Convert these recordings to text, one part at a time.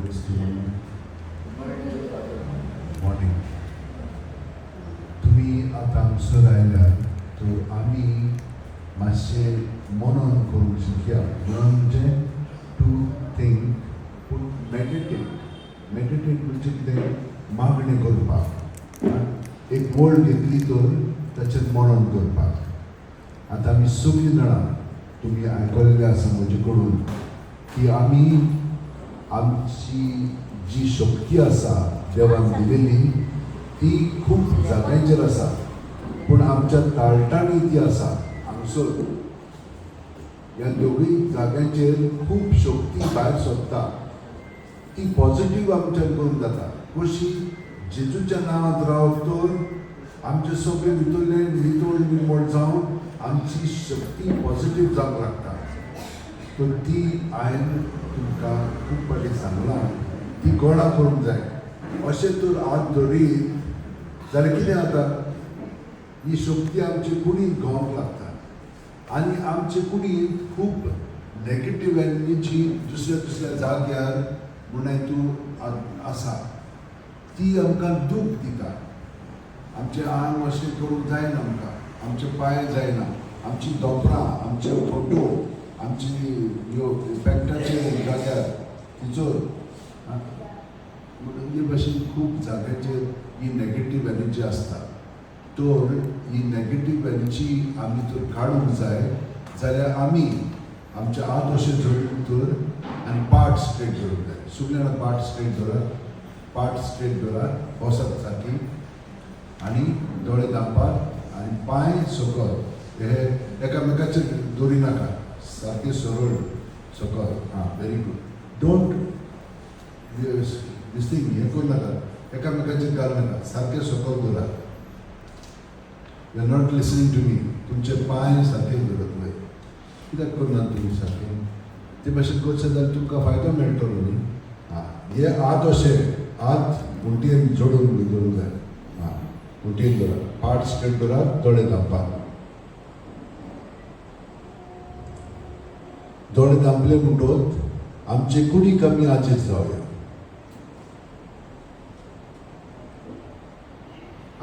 क्रिस्ती मॉर्निंग. तुमी आतां हांगसर आयल्यार तर आमी मातशें मनन करूंक शिकया. मनन म्हणजे टू थिंक, पूण मेडिटेट. मेडिटेट म्हणजे कितें? मागणें करपाक. एक वळ घेतली तर ताचेर मनन करपाक. आतां आमी सगळीं जाणां तुमी आयकल्लें आसा म्हजे कडून की आमी आमची जी शक्ती आसा देवान दिलेली ती खूब जाग्यांचेर आसा, पूण आमच्या ताळटांनी ती आसा. हांगसर ह्या दोगूय जाग्यांचेर खूब शक्ती भायर सोदता, ती पॉझिटीव आमच्यान करूंक जाता. कशी? जेजूच्या नांवांत रावप तर आमचे सगळे भितरले नितळ निर्मळ जावन आमची शक्ती पॉझिटीव जावंक लागता. तर ती हांवें तुमकां खूब फावटी सांगलां, ती गोळा करूंक जाय. अशें तर हात धरीत जाल्यार कितें जाता, ही शक्ती आमचे कुडींत घोवंक लागता आनी आमचे कुडींत खूब नेगेटीव एनर्जी दुसऱ्या दुसऱ्या जाग्यार म्हणून तूं आसा, ती आमकां दूख दिता. आमचें आंग अशें करूंक जायना आमकां, आमचे पांय जायना, आमची दोपरां, आमचे फोटो, आमची ह्यो पेंटाचे जाग्यार तिचोर म्हणून हे भाशेन खूब जाग्याचेर ही नेगेटीव एनर्जी आसता. तर ही नेगेटीव एनर्जी आमी तर काडूंक जाय जाल्यार आमी आमचे हात अशें धरून तर आनी पाट स्ट्रेट धरूंक जाय. सगळीं जाणां पाट स्ट्रेट धरात, पाट स्ट्रेट धरात, बसात सारकी आनी दोळे धांपात आनी पांय सकल, हे एकामेकाचेर दवरी नाका, सारके सरळ सकल. आं, very good. Don't this thing हें करूं नाका, एकामेकाचेर घाल नाका, सारके सकल दवरात. You are not listening to me. तुमचे पांय सारके दवरात. वयर कित्याक करनात तुमी सारके? ते भाशेन करचें जाल्यार तुमकां फायदो मेळटलो न्ही. आं, हे हात अशे हात उंटयेन जोडून दवरूंक जाय. आं, उंटयेन दवरात, पाट स्ट्रेट दवरात, दोळे धांपात. दोळे धांपले म्हणटोच आमचे कुडीक आमी आजीज जावया.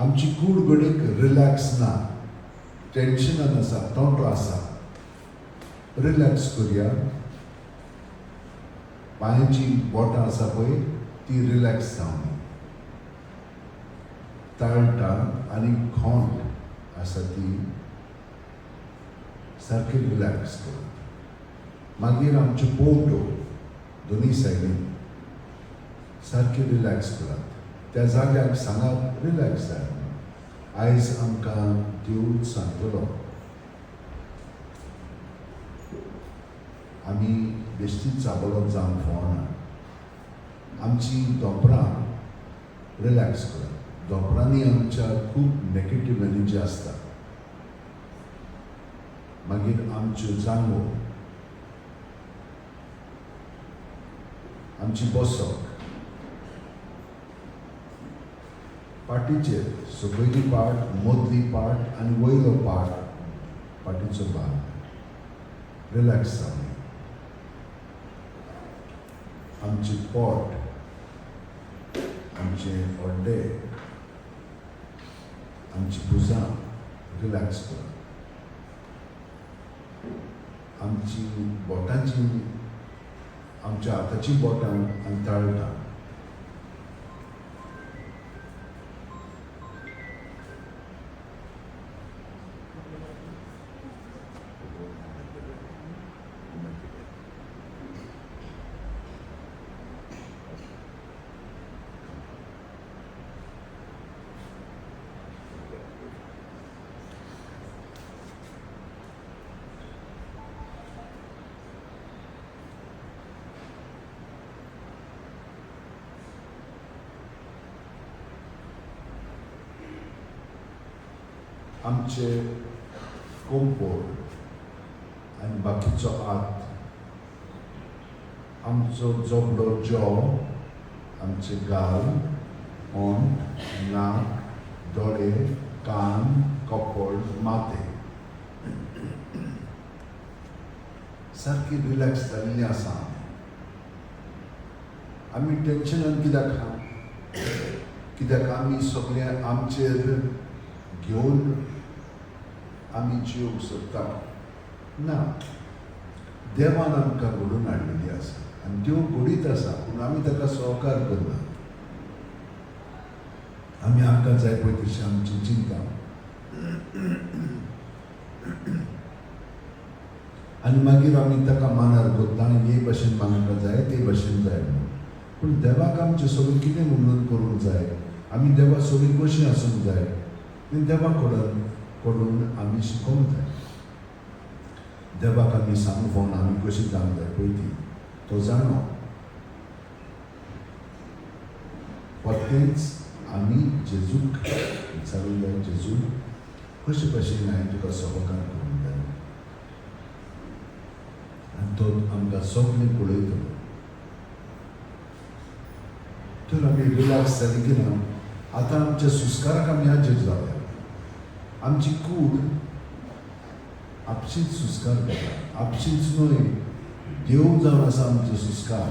आमची कूड घडीक रिलॅक्स ना, टेन्शनान आसा, तोंटो आसा. रिलॅक्स करुया. पांयाची बोटां आसा पळय ती रिलॅक्स जावनी. ताळटां आनी खोंट आसा ती सारकी रिलॅक्स करात. मागीर आमच्यो पोवट्यो दोनूय सायडीन सारकी रिलॅक्स करात. त्या जाग्याक सांगात रिलॅक्स जाय. आयज आमकां देव सांगतलो, आमी बेश्टीच चाबलो जावंक फावना. आमची दोपरां रिलॅक्स करात. दोपरांनी आमच्या खूब नेगेटीव एनर्जी आसता. मागीर आमच्यो जांगो, आमची बसक, पाटीचेर सकयली पाट, मदली पाट आनी वयलो पाट, पाटीचो भाग रिलॅक्स जावं. आमची पोट, आमचे हड्डे, आमची भुजां रिलॅक्स करात. आमची बोटांची, आमच्या हाताची बोटां आनी ताळटां आमचे कोंपोर आनी बाकीचो हात, आमचो जबडो, जॉ, आमचे गाल, ओंठ, नाक, दोळे, कान, कपळ, माथें सारकी रिलॅक्स जाल्ली आसा. आमी टेंशनान कित्याक आहा? कित्याक आमी सगळें आमचेर घेवन आमी जिवंक सोदता ना. देवान आमकां घडोवन हाडलेली आसा आनी देव घडीत आसा, पूण आमी ताका सहकार करना. आमी आमकां जाय पळय तशी आमची चिंता आनी मागीर आमी ताका मानार करता, हे भाशेन म्हाका जाय, ते भाशेन जाय म्हणून. पूण देवाक आमचें सगळें कितें म्हणून करूंक जाय, आमी देवा सगळीं कशीं आसूंक जाय तें देवा कडून आमी शिकोवंक जाय. देवाक आमी सांगू फोन आमी कशी जावंक जाय पळय ती तो जाणो. परतेंच आमी जेजूक विचारूंक जाय, जेजू कशे भाशेन हांवें तुका सहकार करूंक जाय, आनी तो आमकां सगळें पळयतलो. तर आमी रिलॅक्स जाली की ना, आतां आमच्या सुस्काराक आमी हाजीर जावया. आमची कूड आपशींच सुस्कार करता, आपशींच न्हय, देव जावन आसा आमचो सुस्कार.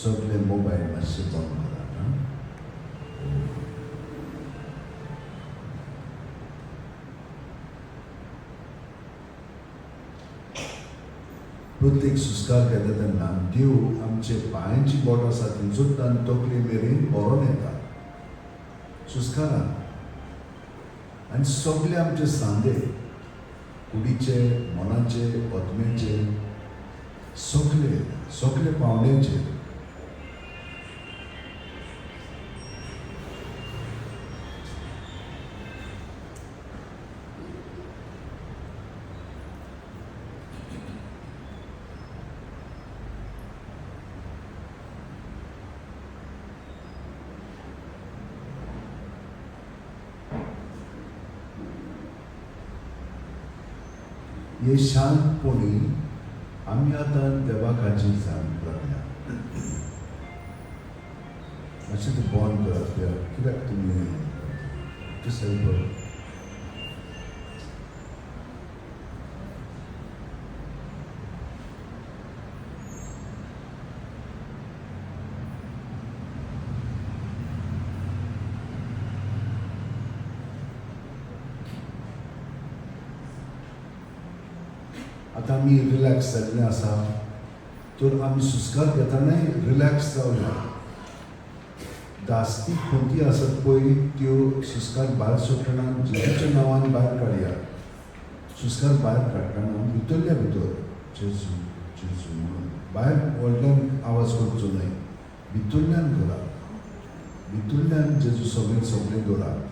सगळे मोबायल मातशे बंद करात. आं, प्रत्येक सुस्कार घेता तेन्ना देव आमचे पांयांची बोट आसा थंयसून तकली मेरेन भरोन येता सुस्कारान. आनी सगळे आमचे सांदे, कुडीचे, मनाचे, आत्म्याचे, सगळे सगळे पावण्याचे हे शांतपणी आमी आतां देवाक हाजीर जावंक लागल्या. मातशें तें बंद करात, कित्याक तुमी जस्ट. आतां आमी रिलॅक्स जाल्ले आसा तर आमी सुस्कार घेतनाय रिलॅक्स जावया. दास्ती खंती आसत पळय त्यो सुस्कार भायर सोडटना जेजूच्या नांवान भायर काडया. सुस्कार भायर काडटना भितरल्या भितर जेजू जेजू म्हणून भायर व्हडल्यान आवाज करचो न्हय, भितरल्यान करात. भितरल्यान जेजू सगळें सगळें दवरात.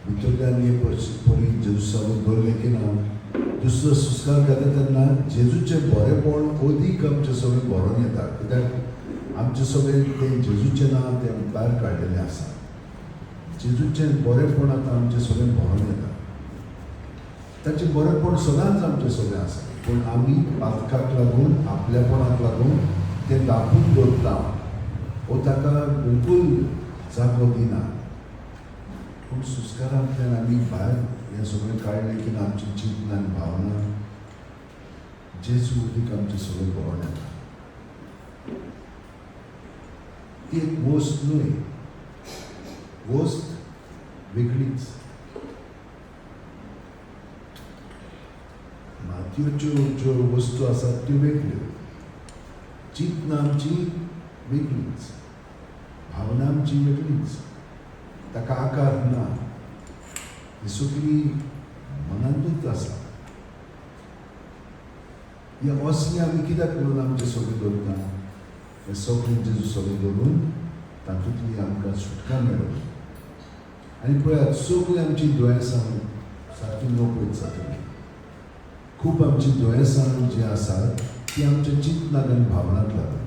भितरल्यान हे परी जेजू सगळें दवरलें की ना, दुसरो सुस्कार घेता तेन्ना जेजूचें बरेपण अदीक आमचें सगळें भरोन येता. कित्याक आमचें सगळें तें जेजूचें नांव तें भायर काडलेलें आसा. जेजूचें बरेपण आतां आमचें सगळें भरोन येता. ताचें बरेपण सदांच आमचें सगळें आसा, पूण आमी पातकाक लागून, आपल्यापणाक लागून तें दापून दवरता वो ताका बिलकूल जागो दिना. पूण सुस्कारांतल्यान आमी भायर हें सगळें काडलें की ना, आमची चिंतना आनी भावना जेजू उदीक आमचें सगळें भरोन येता. ती एक वस्त न्हय, वस्त वेगळीच. मातयेच्यो ज्यो वस्तू आसात त्यो वेगळ्यो, चिंतना आमची वेगळीच, भावना आमची वेगळीच, ताका आकार ना. ही सगळी मनांतूच आसा. हे असलें आमी कित्याक म्हणून आमचें सगळें दवरता? हें सगळें जेजू सगळें दवरून तातूंतली आमकां सुटका मेळोवप. आनी पळयात सगळीं आमची दुयेंसां सारकी नपयत जातली. खूब आमची दुयेंसां जीं आसात ती आमच्या चिंतनाक आनी भावनाक लागून.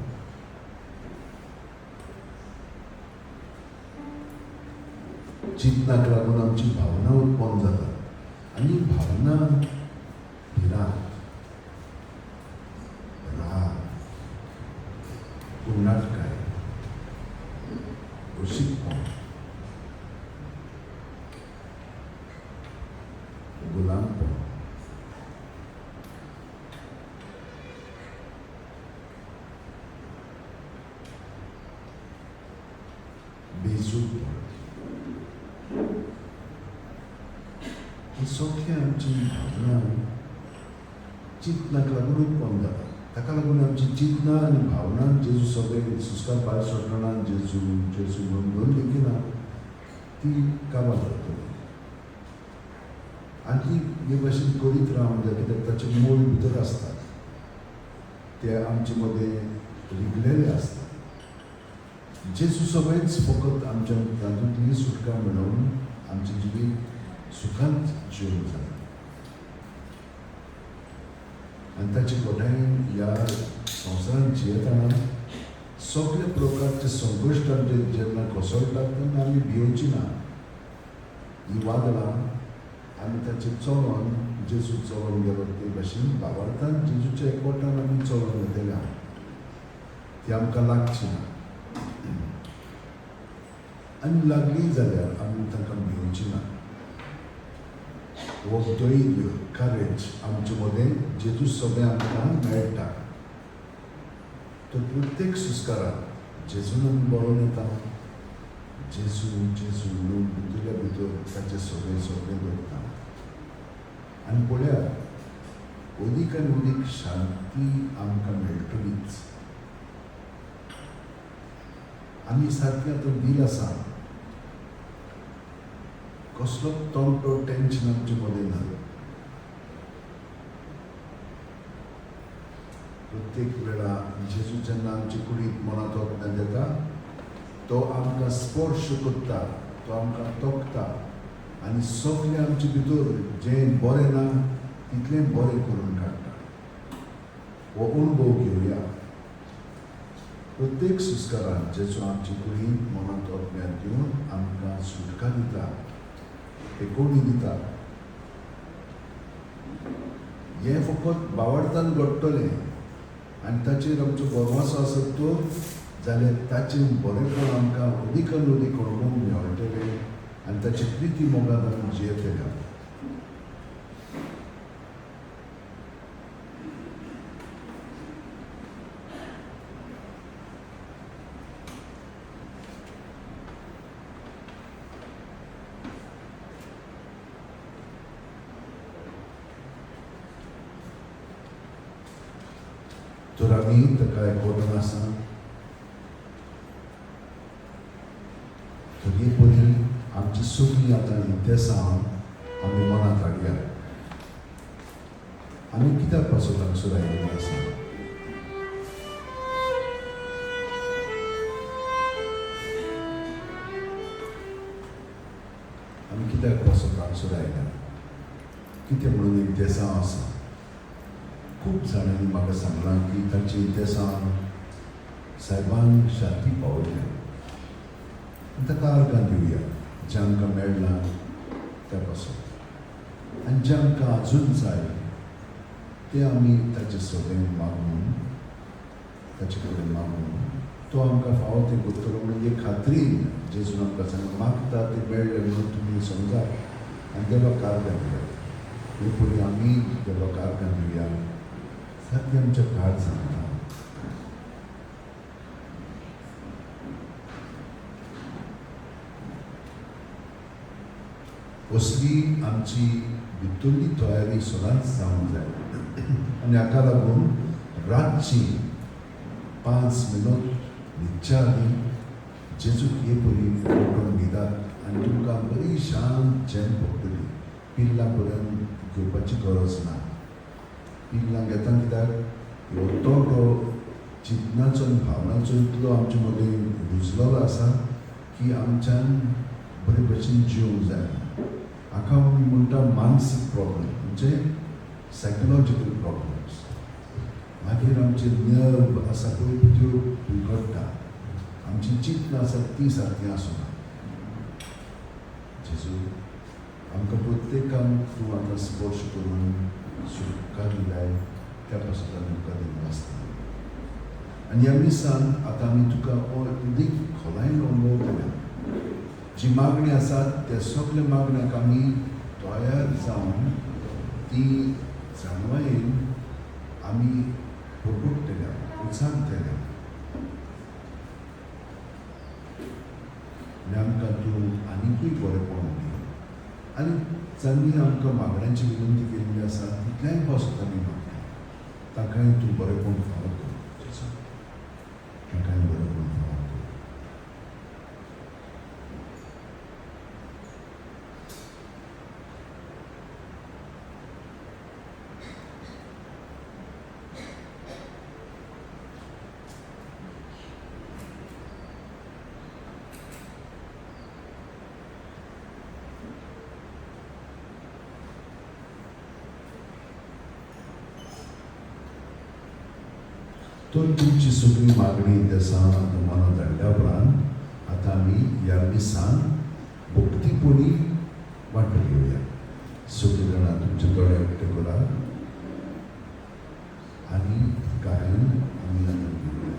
चिंतनाक लागून आमची भावना उत्पन्न जाता आनी भावना भिरांत, राग, कुन्नाटकाय, अशीकपण, बेजूड. ही सगळीं आमची भावना चिंतनाक लागून उत्पन्न जाता. ताका लागून आमची चिंतनां आनी भावना जेजू सगळे सुस्कार भायर सोडटना जेजू जेजू म्हणून धरली की ना ती काबार जातली आनी ती हे भाशेन करीत रावंक जाय, कित्याक ताचें मूळ भितर आसता, ते आमचे मदें रिगलेले आसता. जेजू सगळेंच फकत आमच्या तातूंतली सुटका मेळोवन आमचें जिवीत सुखांत जिवंक जाय. आनी ताचे कोठायेन ह्या संवसारांत जियेतना सगळे प्रकारचे संकश्ट आमचे जेन्ना कोसळटात तेन्ना आमी भियोवची ना. ही वादळां आमी ताचे चलोन जेजू चलोन गेलो ते भाशेन बाबार्थान जेजूच्या एकवटान आमी चलोन वतले, ती आमकां लागची ना. आनी लागली जाल्यार आमी तांकां भियोवची ना. हो धैर्य, करेज आमचे मदें जेजू सगळें आमकां मेळटा. तर प्रत्येक सुस्काराक जेजून आमी बरोवन येता, जेजू जेजू म्हणून भितरल्या भितर ताचें सगळें सगळें दवरता. आनी पळयात अदीक आनी अदीक शांती आमकां मेळटलीच. आमी सारकें आतां दिल आसा, कसलो तंटो टेंशन आमचे मदें ना. प्रत्येक वेळा जेजू जेन्ना आमचे कुडींत मनांत वतना येता तो आमकां स्पर्श करता, तो आमकां तोखता आनी सगळें आमचे भितर जें बरें ना तितलें बरें करून काडटा. हो अणभव घेवया. प्रत्येक सुस्कारान जेजू आमचे कुडींत मनांत वतना दिवन आमकां सुटका दिता, एकोणी दिता. हें फकत बावडतान घडटलें आनी ताचेर आमचो भरवंसो आसत तो जाल्यार ताचें बरेंपण आमकां अदीक आनी अदीक अणभवूंक मेळटलें आनी ताचे प्रिती मोगान आमी जियेतले. तर आमी ताका एकवटान आसा. तर हे परी आमची सगळीं आतां इतिहासां आमी मनांत हाडया. आमी कित्याक पासत हांगसर आयिल्ले आसा? आमी कित्याक पासत हांगसर आयल्या? कितें म्हणून इतिहासां आसा? खूब जाणांनी म्हाका सांगलां की तांची इतिहासां सायबान शांती पावयल्या. आनी ताका आर्गां दिवया जें आमकां मेळ्ळां त्या पासून, आनी जें आमकां आजून जाय तें आमी ताचे सगळें मागून, ताचे कडेन मागून तो आमकां फावो तें करतलो म्हणून एक खात्रीन जेजून आमकां सांगलां, मागता तें मेळ्ळें म्हणून तुमी समजात आनी देवाक आर्गां दियात. हे पयलीं आमी देवाक आर्गां दिवया. सारकें आमच्या काळ सांगता. असली आमची भितरली तयारी सदांच जावंक जाय. आनी हाका लागून रातची 5 मिनट न्हिदच्या आदीं जेजूक हे परी एकवटून न्हिदात आनी तुमकां बरी शांत चेन पडटली. पिल्लां पर्यंत घेवपाची गरज ना. पिल्लां घेता कित्याक हो तोटो चिंतनाचो आनी भावनाचो इतलो आमचे मदें रुजलेलो आसा की आमच्यान बरे भशेन जिवंक जायना. हाका आमी म्हणटा मानसीक प्रॉब्लम, म्हणजे सायकोलॉजिकल प्रॉब्लम्स. मागीर आमचे नर्व आसा पळय त्यो बिगडटा, आमची चिंतनां आसा ती सारकी आसना. जेजू आमकां प्रत्येकान तूं आतां स्पर्श करून सुटका दिलाय, त्या पासून आमी तुका दिल्लो आसता. आनी ह्या मिसान आतां आमी तुका अदीक खोलायेन अणभवतले. जी मागणी आसा त्या सगल्या मागण्यांक आमी तयार जावन ती जाणवायेन आमी परगटतले, उचारतले. आनी आमकां तूं आनिकूय बरेंपण दी. आनी जांणी आमकां मागण्यांची विनंती केल्ली आसा तितल्याय पासून आमी मागता, तांकांय तूं बरेंपण फावो कर, तांकांय बरेंपण फावो कर. तर तुमची सगळी मागणी देसां आतां मनांत हाडल्या उपरांत आतां आमी ह्या मिसान भक्तीपणी वांटो घेवया. सगळीं जाणां तुमचे दोळे उक्ते करात आनी गायन आमी आतां घेवया.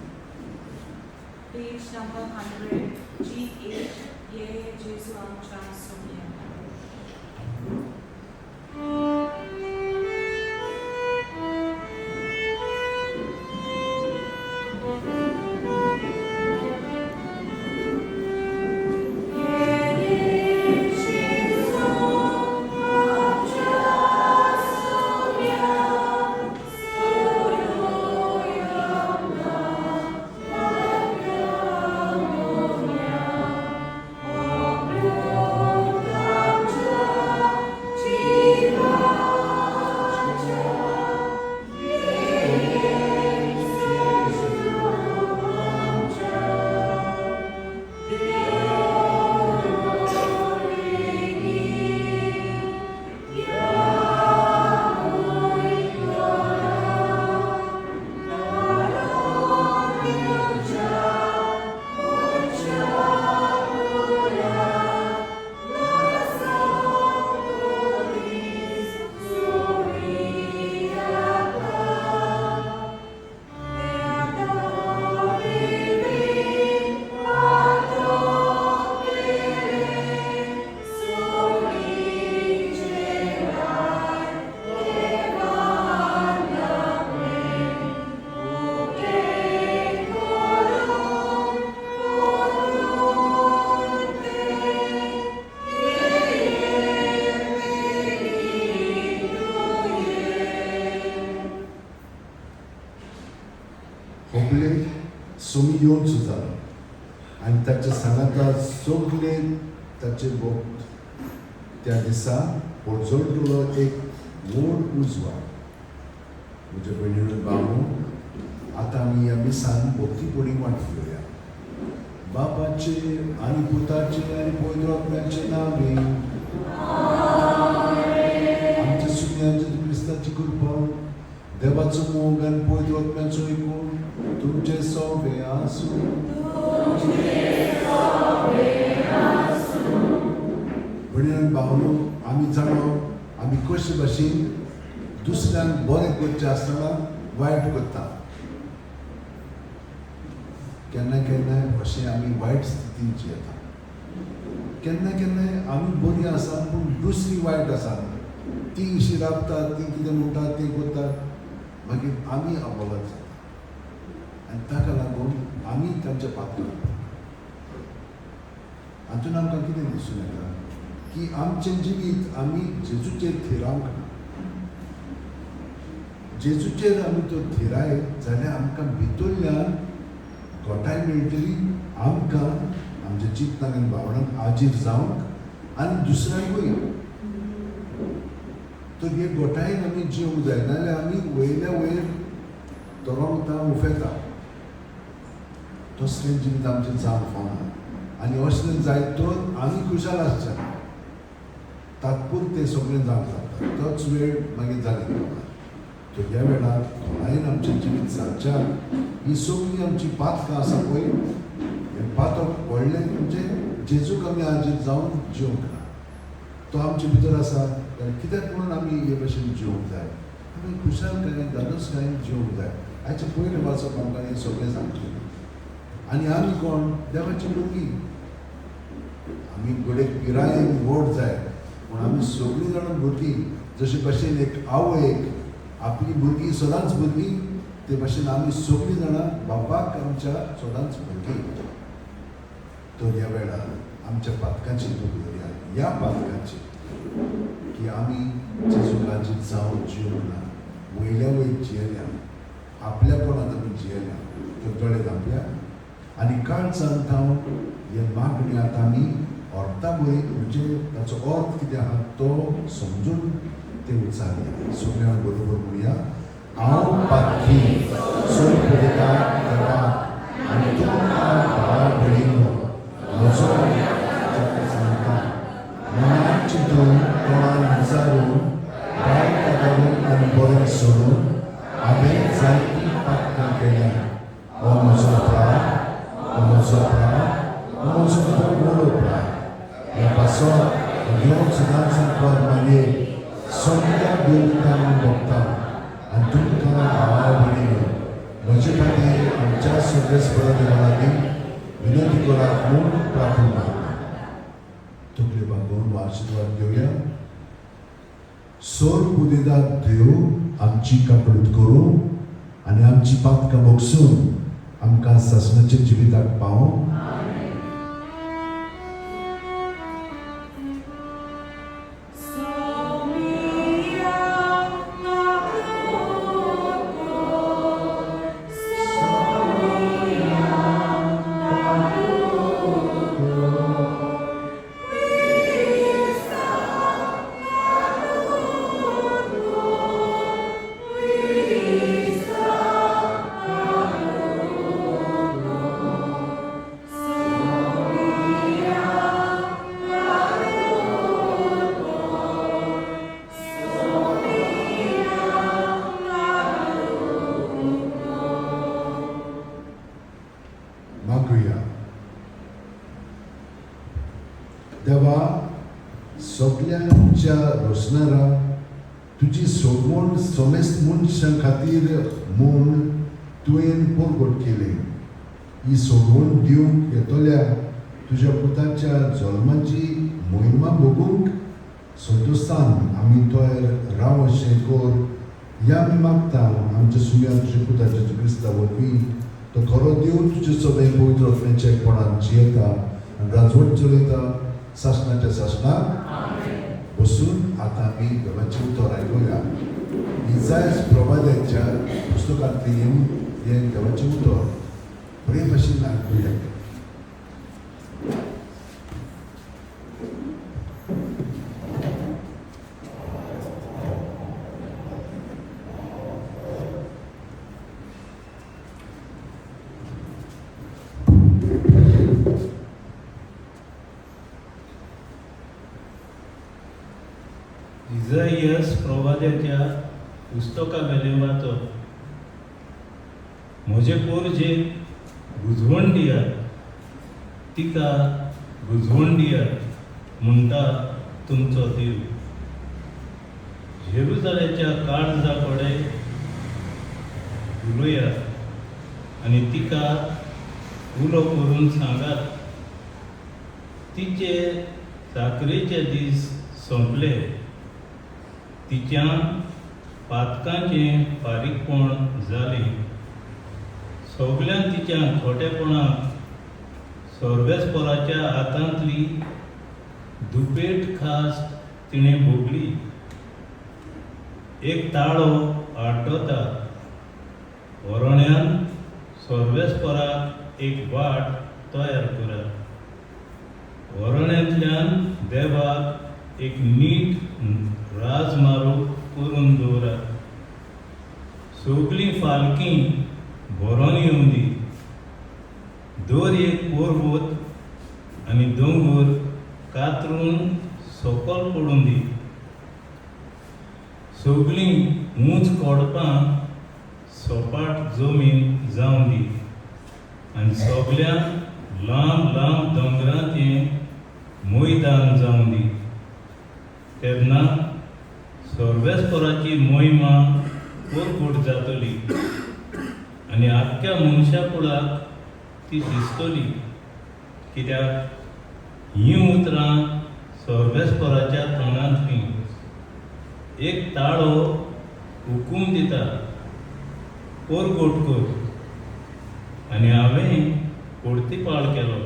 Page number 100, G8, Ye Jesu Amcha Sonia. होगले Somi येवचो जालो आनी ताच्या सांगाता सगले ताचे भक्त. त्या दिसा पोरजोळटलो एक व्हड उजवाड. म्हज्या भयणीनो भावनो, आतां आमी ह्या मिसान भक्तीपणी वांटो घेवया. बापाचे आनी पुताचे आनी पवित्र आत्म्याचे नांवे आमच्या सुन्याचे क्रिस्ताची कृपा, देवाचो मोग आनी पवित्र आत्म्याचो एकूण तुमचे सोबे आसूं. भयणीनो भावनो, आमी जाणो आमी कशे भाशेन दुसऱ्यांक बरें करचें आसतना वायट करता. केन्ना केन्नाय अशें आमी वायट स्थितींत येता. केन्ना केन्नाय आमी बरीं आसा पूण दुसरी वायट आसा, ती अशी राबतात, ती कितें म्हणटात तें करतात, मागीर आमी अबोलत जाता आनी ताका लागून आमी तांच्या पात्रां. हातून आमकां कितें दिसून येता की आमचें जिवीत आमी जेजूचेर थिरावंक ना. जेजूचेर आमी तो थिरायत जाल्यार आमकां भितरल्यान घटाय मेळटली, आमकां आमच्या चिंतनाक आनी भावनांक आजीर जावंक आनी दुसऱ्यांकूय. तर हे घटायेन आमी जिवंक जाय, नाजाल्यार आमी वयल्या वयर तरंगता, उफेता. तसलें जिवीत आमचें जावंक फावना आनी असलें जायत तर आमी खुशाल आसचे ना. तात्पुरतें सगळें जावंक शकता, तोच वेळ मागीर जालें. तर ह्या वेळार खोलायेन आमचें जिवीत सारच्याक ही सगळीं आमची पातकां आसा पळय, हें पातक व्हडलें म्हणजे जेजूक आमी आजीर जावन जिवंक ना, तो आमचे भितर आसा. जाल्यार कित्याक म्हणून आमी हे भशेन जिवंक जाय? आमी खुशालकायेन धादोसकायेन जिवंक जाय. आयचें पयलें वाचप आमकां हें सगळें सांगतलें. आनी आमी कोण? देवाची भुरगीं. आमी घडये पिरायेन व्हड जाय पूण आमी सगळीं जाणां भुरगीं. जशे भशेन एक आवयक आपली भुरगीं सदांच भुरगीं, ते भशेन आमी सगळीं जाणां बापाक आमच्या सदांच भुरगीं. तर ह्या वेळार आमच्या पातकाची दवरया, ह्या पातकाची की आमी जेजूकाची जावं जिवंक ना, वयल्या वयर जियेल्या, आपल्यापणांत आमी जियेल्या. तर दोळे धांपया आनी काळजान थावन हे मागणी आतां आमी अर्था वयर, म्हणजे ताचो अर्थ कितें आहा तो समजून ते उच्चारया. सगळ्यां बरोबर म्हणया, हांव पातकी सोड देवा आनी तुमकां भाव भयणीनो म्हजो सांगता, मनात चिंतून, तोंडान विचारून, वायट वागून आनी बरें सोडून हांवें जायतीं पातकां केल्या. हो म्हजो अपराध, हो म्हजो अपराध, हो म्हजो खूब व्हड अपराध. ह्या पासत घेवन सदांच सांगपाक मागीर सगळ्या देवतांक भोगता आनी तुमकां भाव भयणीनो म्हजे खातीर आमच्या सर्वेस्परा देवा लागीं विनंती करात म्हूण प्रार्थना मागता. तकल्यो बागोवन आशिर्वाद घेवया. सोर उदेदात देव आमची काकळूत करूं आनी आमची पातकां भोगसून आमकां सासणाच्या जिविताक पावों. मागुया. देवा, सगल्यांच्या रोसणारा तुजी सोडवण समेस्त मनशां खातीर म्हूण तुवें परगट केलें. ही सोडवण दिवंक येतल्या तुज्या पुताच्या जल्माची मोहिमा भोगूंक संतोशान आमी तयार राव अशें कर ह्या आमी मागता आमच्या सुम्या तुज्या पुताच्या क्रिस्ता वरवीं. तो खरो देव तुजे सगळें पवित्र आत्म्याच्या एकपणान जियेता आनी राजवट चलयता सासणाच्या सासणाक. बसून आतां आमी देवाचें उतर आयकुया. इजायस प्रवाद्याच्या पुस्तकांतलें येवन हें देवाचें उतर बरे भशेन आयकुया. इजाईयस प्रवाद्याच्या पुस्तकावेलें वाचप. म्हजे पोरजेक बुजवण दियात, तिका बुजवण दियात म्हणटा तुमचो देव. जेरुजालेच्या काळजा कडेन उलयात आनी तिका उलो करून सांगात, तिचे चाकरेचे दीस सोंपले, तिच्या पातकांचें फारीकपण जालें. सगल्यान तिच्या खोटेपणाक सर्वेस्पराच्या हातांतली दुपेट खास तिणें भोगली. एक ताळो आड्डता, वरण्यान सर्वेस्पराक एक वाट तयार करात, वरण्यांतल्यान देवाक एक नीट राजमार्ग करून दवरात. सगलीं फालकी भरोन येवंदी, दर एक पर्वत आनी दोंगर कातरून सकल पडून दी. सगलीं ऊंच कोडपां सपाट जमीन जावं दी आनी सगल्या लांब लांब दोंगरांचें मैदान जावं दी. तेन्ना सर्वेस्पराची मोहिमा परगट जातली आनी आख्ख्या मनशा कुळाक ती दिसतली. कित्याक हीं उतरां सर्वेस्पराच्या तोंडांतलीं. एक ताळो हुकूम दिता, परगट कर, आनी हांवें परतिपाळ केलो.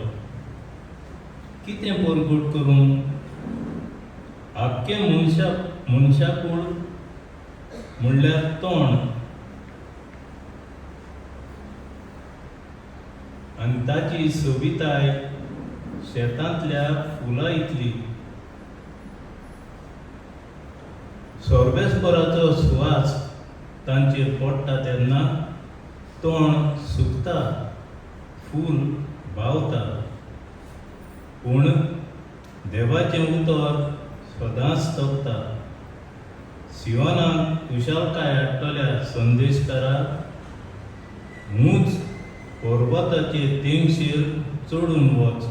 कितें परगट करूं? आख्खें मनशा मनशाकूळ म्हणल्यार तोंड आनी ताची सोबिताय शेतांतल्या फुलां इतली. सोर्बेस्पराचो सुवास तांचेर पडटा तेन्ना तोंड सुकता, फूल बावता. पूण देवाचें उतर सदांच तगता. सियोनाक खुशालकाय हाडटल्या संदेशकाराक ऊंच पर्वताचे तेंगशेर चडून वच.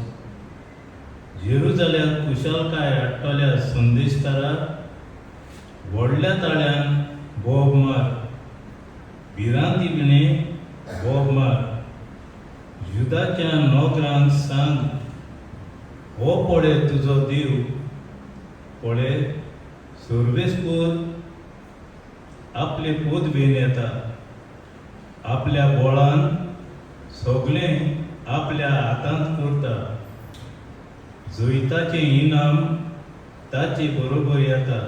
जेरुजाल्याक खुशालकाय हाडटल्या संदेशकाराक व्हडल्या ताळ्यान बोब मार, भिरांती विणें बोब मार. जुदाच्या नोकरांक सांग, हो पळय तुजो देव, पळय सर्वेस्पर आपले पदवेन येता, आपल्या बोळान सगळें आपल्या हातांत करता. जैताचें इनाम ताचे बरोबर येता,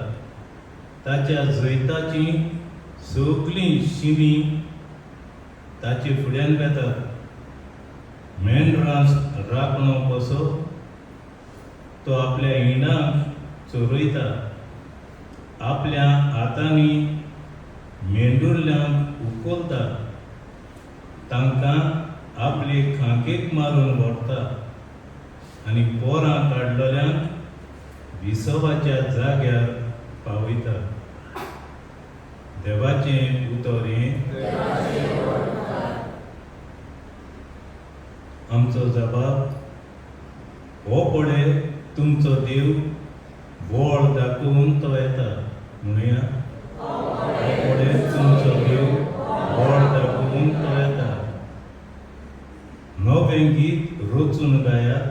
ताच्या जैताची सगळीं शिमी ताचे फुड्यान वेतात. मेंढरांस राखणो कसो तो आपल्या इणाक चरयता, आपल्या हातांनी मेंढुरल्यांक उखलता, तांकां आपले खांकेक मारून व्हरता आनी पोरां काडलेल्यांक विसवाच्या जाग्यार पावयता. देवाचें उतर हें. आमचो जबाब: हो पळय तुमचो देव, बळ दाखोवन तो येता. म्हणुया, हो पळय तुमचो देव, बळ दाखोवन तो येता. नवें गीत रचून गायात,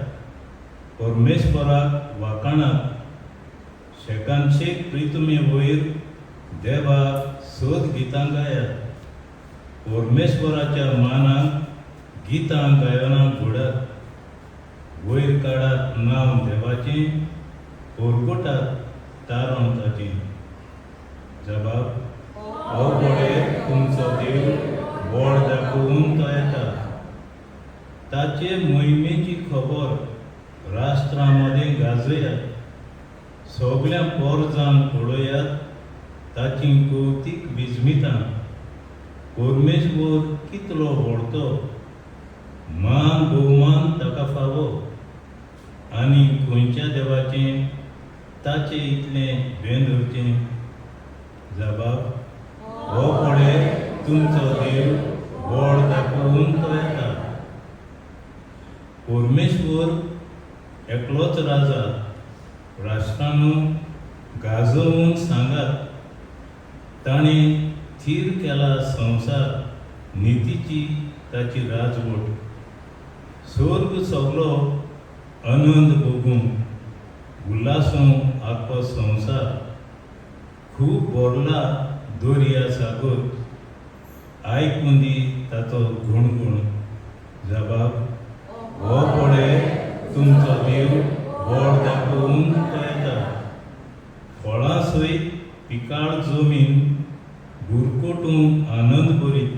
परमेश्वराक वाखाणात. शेकानशेक प्रितुमे वयर देवाक सोद गितां गायात. परमेश्वराच्या मानाक गितां गायनां घोडात. वयर काडात नांव देवाचें, परगटात तारण ताचें. जबाब: हो पळय तुमचो देव, बळ दाखोवन तो येता. ताचे मोहिमेची खबर राष्ट्रां मदें गाजयात. सगळ्या पोरजांक पळयात ताची कवतीक विजमितां. परमेश्वर कितलो व्हडतो, मान भोवमान ताका फावो. आनी खंयच्या देवाचें ताचें इतलें भें धरचें? जबाब: हो पळय तुमचो देव, बळ दाखोवन तो येता. परमेश्वर एकलोच राजा, राष्ट्रांनो गाजोवन सांगात. ताणें थीर केला संवसार, नितीची ताची राजवट. स्वर्ग सगलो आनंद भोगूं, उल्हासूं आख्खो संवसार. खूब भरला दर्या सागर, आयकूं दी ताचो गुणगुण. जबाब: हो पळय तुमचो देव, बळ दाखोवन तो येता. फळां सयत पिकाळ जमीन बुरकोटूं आनंद भरीत.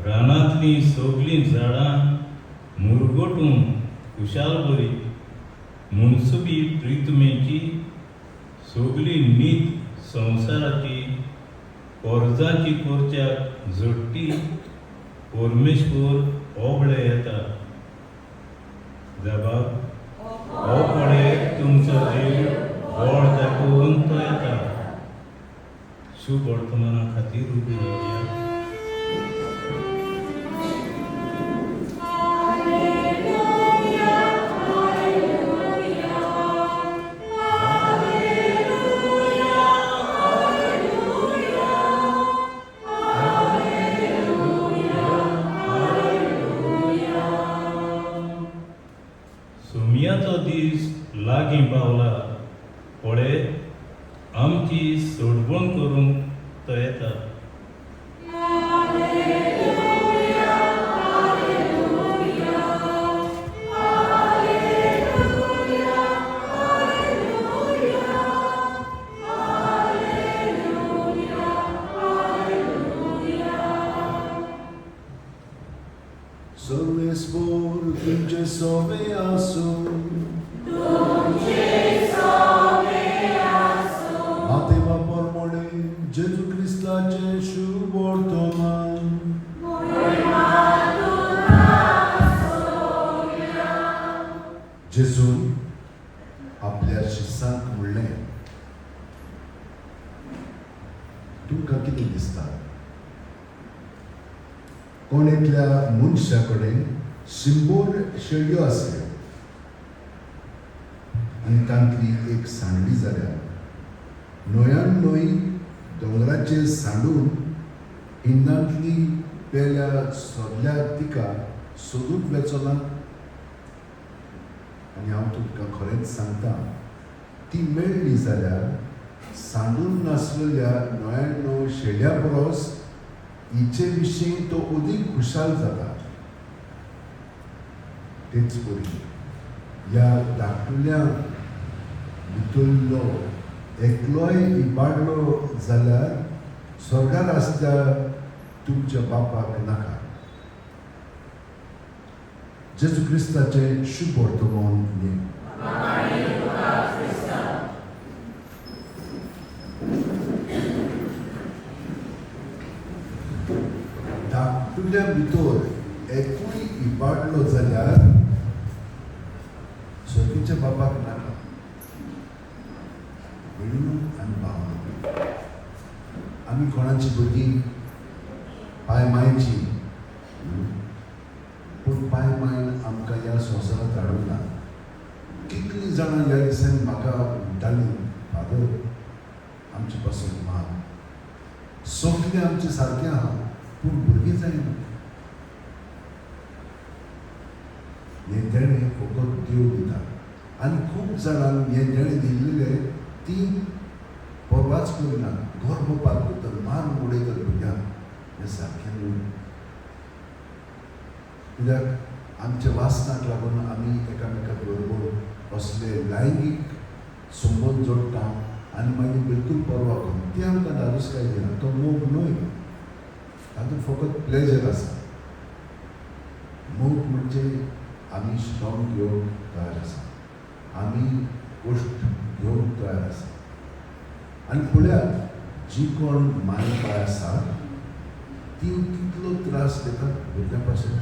रानांतलीं सगळीं झाडां मुरगटूं खुशाल भरीत. मुनसुबी प्रितमेची सगळी नीत संवसाराची पोरजांची करच्याक झडटी परमेश्वर ओबळे येता. जबाब: हो पळय तुमचो देव, बळ दाखोवन तो येता. शुभ वर्तमाना खातीर उबी रावया. सोमयाचो दीस लागीं पावला, पळय आमची सोडवण करूंक तो येता. Alleluia, alleluia, alleluia. सोर तुमचे सोवे आसूं. मातेवा परमोळे जेजू क्रिस्ताचें शुभ वर्तमान. जेजून आपल्या शिसांक म्हणलें, तुमकां कितें दिसता? कोण एकल्या मनशा कडेन 100 शेळयो आसल्यो आनी तांतली एक सांडली जाल्यार 99 दोंगराचेर सांडून हिंदांतली पेल्या सोदल्या तिका सोदूंक वेचो ना? आनी हांव तुमकां खरेंच सांगता, ती मेळ्ळी जाल्यार सांडून नासलेल्या 99 शेळ्या परस हिचे विशीं तो अदीक खुशाल जाता. तेच परी ह्या धाकटुल्या भितरलो एकलोय इबाडलो जाल्यार स्वर्गार आसल्या तुमच्या बापाक नाका. जेजू क्रिस्ताचें शुभ वर्तमान न्ही. धाकटुल्या भितर एकूय इबाडलो जाल्यार स्वर्गीच्या बापाक नाका. भयणीनो आनी भावानो, आमी कोणाची भुरगीं? पाय मायची. पूण पाय मायन आमकां ह्या संवसारांत हाडूंक ना. कितलीं जाणां ह्या दिसांनी म्हाका म्हणटालीं, फादर आमचे पासून माग, सगळें आमचें सारकें आहा पूण भुरगीं जायना. हें देणें फकत देव दिता आनी खूब जाणांक हें देणें दिल्लें ती परवाच करिना, गर्भपात करतात, मारून उडयतात भुरग्यांक. हें सारकें न्हय. कित्याक आमच्या वासनाक लागून आमी एकामेका बरोबर असले लैंगीक संबंद जोडटा आनी मागीर बिलकूल परवा करून ती आमकां धादोसकाय दिना. तो मोग न्हय, तातूंत फकत प्लेजर आसा. मोग म्हणजे आमी श्रम घेवंक तयार आसा, आमी गोश्ट घेवंक तयार आसा. आनी पळयात, जी कोण माय पाय आसा ती कितलो त्रास घेतात भुरग्यां पासून.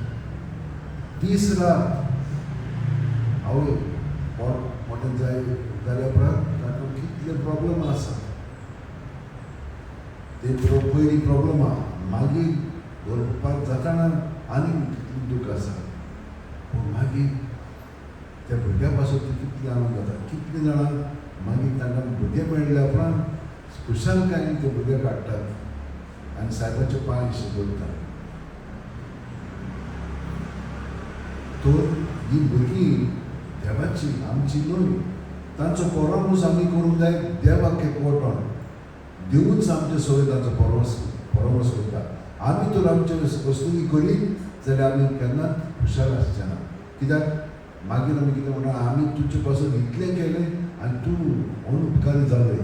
दीस रात आवय पोट मोटें जाय जाल्या उपरांत ताका कितले प्रॉब्लम आसा. ते पयलीं प्रॉब्लम आहा, मागीर गर्भपात जाताना आनी कितली दूख आसा. पूण मागीर त्या भुरग्या पासून ती कितली आनंद जाता. कितलीं जाणां मागीर तांकां भुरगें मेळ्ळ्या उपरांत खुशालकायेन ते भुरगे काडटात आनी सायबाचे पांय शिकयतात. तर ही भुरगीं देवाची, आमची न्हय. तांचो परामूस आमी करूंक जाय देवाक एकवटोन. देवूच आमचे सगळे तांचो परामर्स करता. आमी तर आमचे वस्तुनी करीत जाल्यार आमी केन्नाच खुशाल आसचे ना. कित्याक मागीर आमी कितें म्हणटा, आमी तुजे पासून इतलें केलें आनी तूं अनुपकारी जालोय,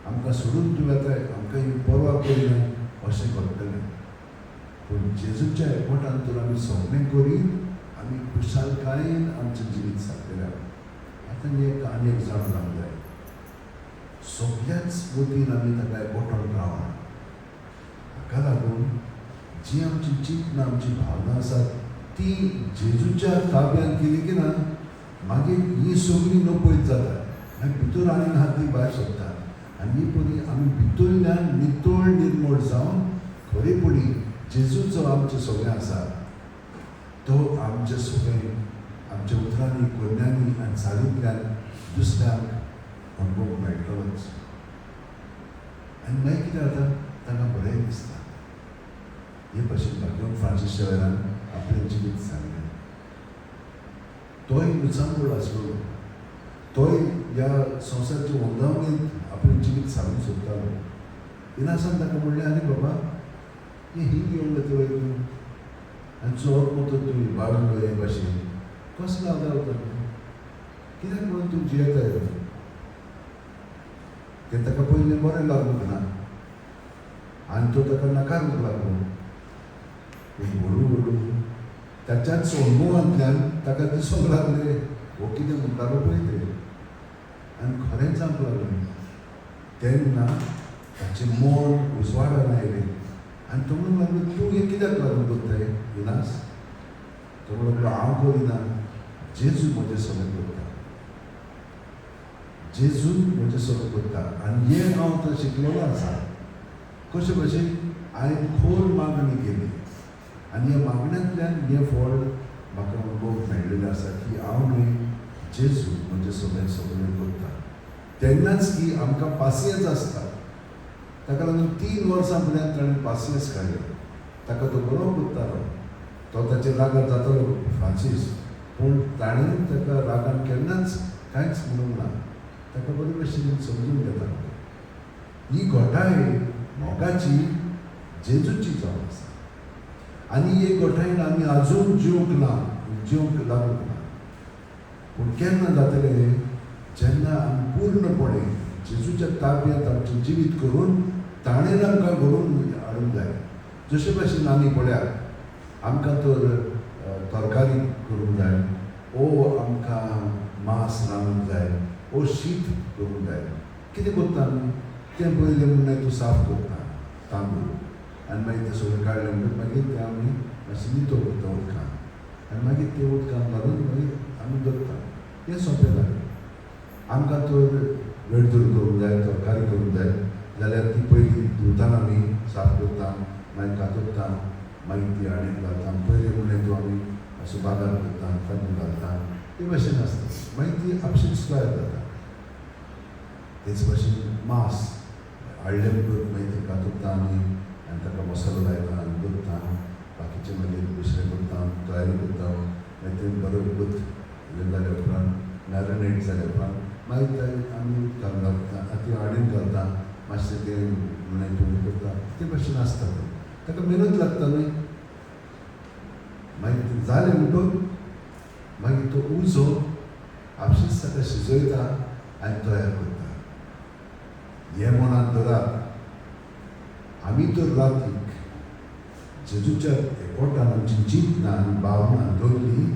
आमकां सोडून तूं वेताय, आमकां ही परवा करिना, अशें घडटलें. पूण जेजूच्या एकवटान तर आमी सगळें करीत आमी खुशालकायेन आमचें जिवीत सारतले. आतां एक आनी एक जाण जावंक जाय, सगळ्याच वतीन आमी ताका एकवटोन रावना. हाका लागून जी आमची चिंतना, आमची भावना आसात ती जेजूच्या ताब्यान केली की ना, मागीर ही सगळीं नपयत जाता. मागीर भितर आनी आहा ती भायर सोदता आनी ही परी आमी भितरल्यान नितळ निर्मळ जावन खरेपणी जेजूचो आमचें सगळें आसा तो आमचे सगळें आमच्या उतरांनी, करण्यांनी आनी चालींतल्यान दुसऱ्यांक अणभव मेळटलोच. आनी मागीर कितें जाता, तांकां बरें दिसता. हे भाशेन भाग्यवंत फ्रांसीस शेवेरान आपलें जिवीत सांगलें. तोय उचांबळ आसलो, तोय ह्या संवसाराच्या वंदावणींत आपलें जिवीत सारूंक सोदतालो. इनासान ताका म्हणलें, आरे बाबा, हें हिंग घेवन वतलो तूं आनी चोर मतो तूं इबाडलो हे भाशेन कसलो आदार वता तूं, कित्याक म्हणून तूं जियेताय? तें ताका पयलें बरें लागूंक ना आनी तो ताका नकारूंक लागलो. पूण हळू हळू ताच्याच अनुभवांतल्यान ताका दिसूंक लागलें हो कितें म्हणटालो पळय तें आनी खरेंच जावंक लागलें. तेन्ना ताचें मन उजवाडान आयलें आनी तो म्हणूंक लागलो, तूं हें कित्याक लागून करताय इनास? तो म्हणूंक लागलो, हांव करिना, जेजू म्हजें सगळें करता, जेजू म्हजें सगळें करता. आनी हें हांव आतां शिकलेलो आसा. कशें भशेन हांवें खोल मागणी केली आनी ह्या मागण्यांतल्यान हें फळ म्हाका अनुभव मेळ्ळेलें आसा की हांव न्हय, जेजू म्हजें सगळें सगळें करता. तेन्नाच की आमकां पासियेंस आसता. ताका लागून 3 वर्सां पर्यंत ताणें पासियेंस काडलें. ताका तो बरो करतालो, तो ताचेर रागार जातालो फ्रांसीस, पूण ताणें ताका रागान केन्नाच कांयच म्हणूंक ना, ताका बरे भशेन समजून घेतालो. ही घोटाय मोगाची जेजूची जावन आसा आनी हे घोटायेन आमी आजून जिवंक ना, जिवंक लागूंक ना. पूण केन्ना जातलें? जेन्ना आमी पूर्णपणे जेजूच्या ताब्यांत आमचें जिवीत करून ताणें आमकां घडोवन हाडूंक जाय. जशे भशेन आमी पळयात, आमकां तर तरकारी करूंक जाय, ओ आमकां मांस रांदूंक जाय, ओ शीत करूंक जाय. कितें करता आमी? तें पयलें म्हणल्यार तूं साफ करता तांदूळ आनी मागीर तें सगळें काडलें म्हणटकच मागीर तें आमी मातशें नितळ करता उदकान आनी मागीर तें उदकान घालून मागीर आमी दवरता. तें सोंपें जालें. आमकां तर वेडदूर करूंक जाय, तरकारी करूंक जाय जाल्यार ती पयलीं धुवताना आमी साफ करता, मागीर कातरता, मागीर ती हाडून घालता. पयलें म्हणल्यार तूं आमी असो बाजार करता, तातूंत घालता, ते भशेन आसता. मागीर ती आपशींच तयार जाता. तेच भशेन मांस हाडलें म्हणटकच मागीर तें कातरता आमी आनी ताका मसालो लायता आनी दवरता. बाकीचें मागीर दुसरें करता, तयारी करता. मागीर तें बरें उगत हें जाल्या उपरांत, मॅरिनेट जाल्या उपरांत मागीर तें आमी उदकान घालता, ती हाडून घालता, मातशें तें म्हणल्यार तूं करता. ते भशेन आसता तें. ताका मेहनत लागता न्हय. मागीर तें जालें म्हणटकच मागीर तो उजो आपशींच ताका शिजयता आनी तयार करता. हें मनांत धरात, आमी तर रातीक जेजूच्या एकवटान आमची जितना आनी भावना दवरली,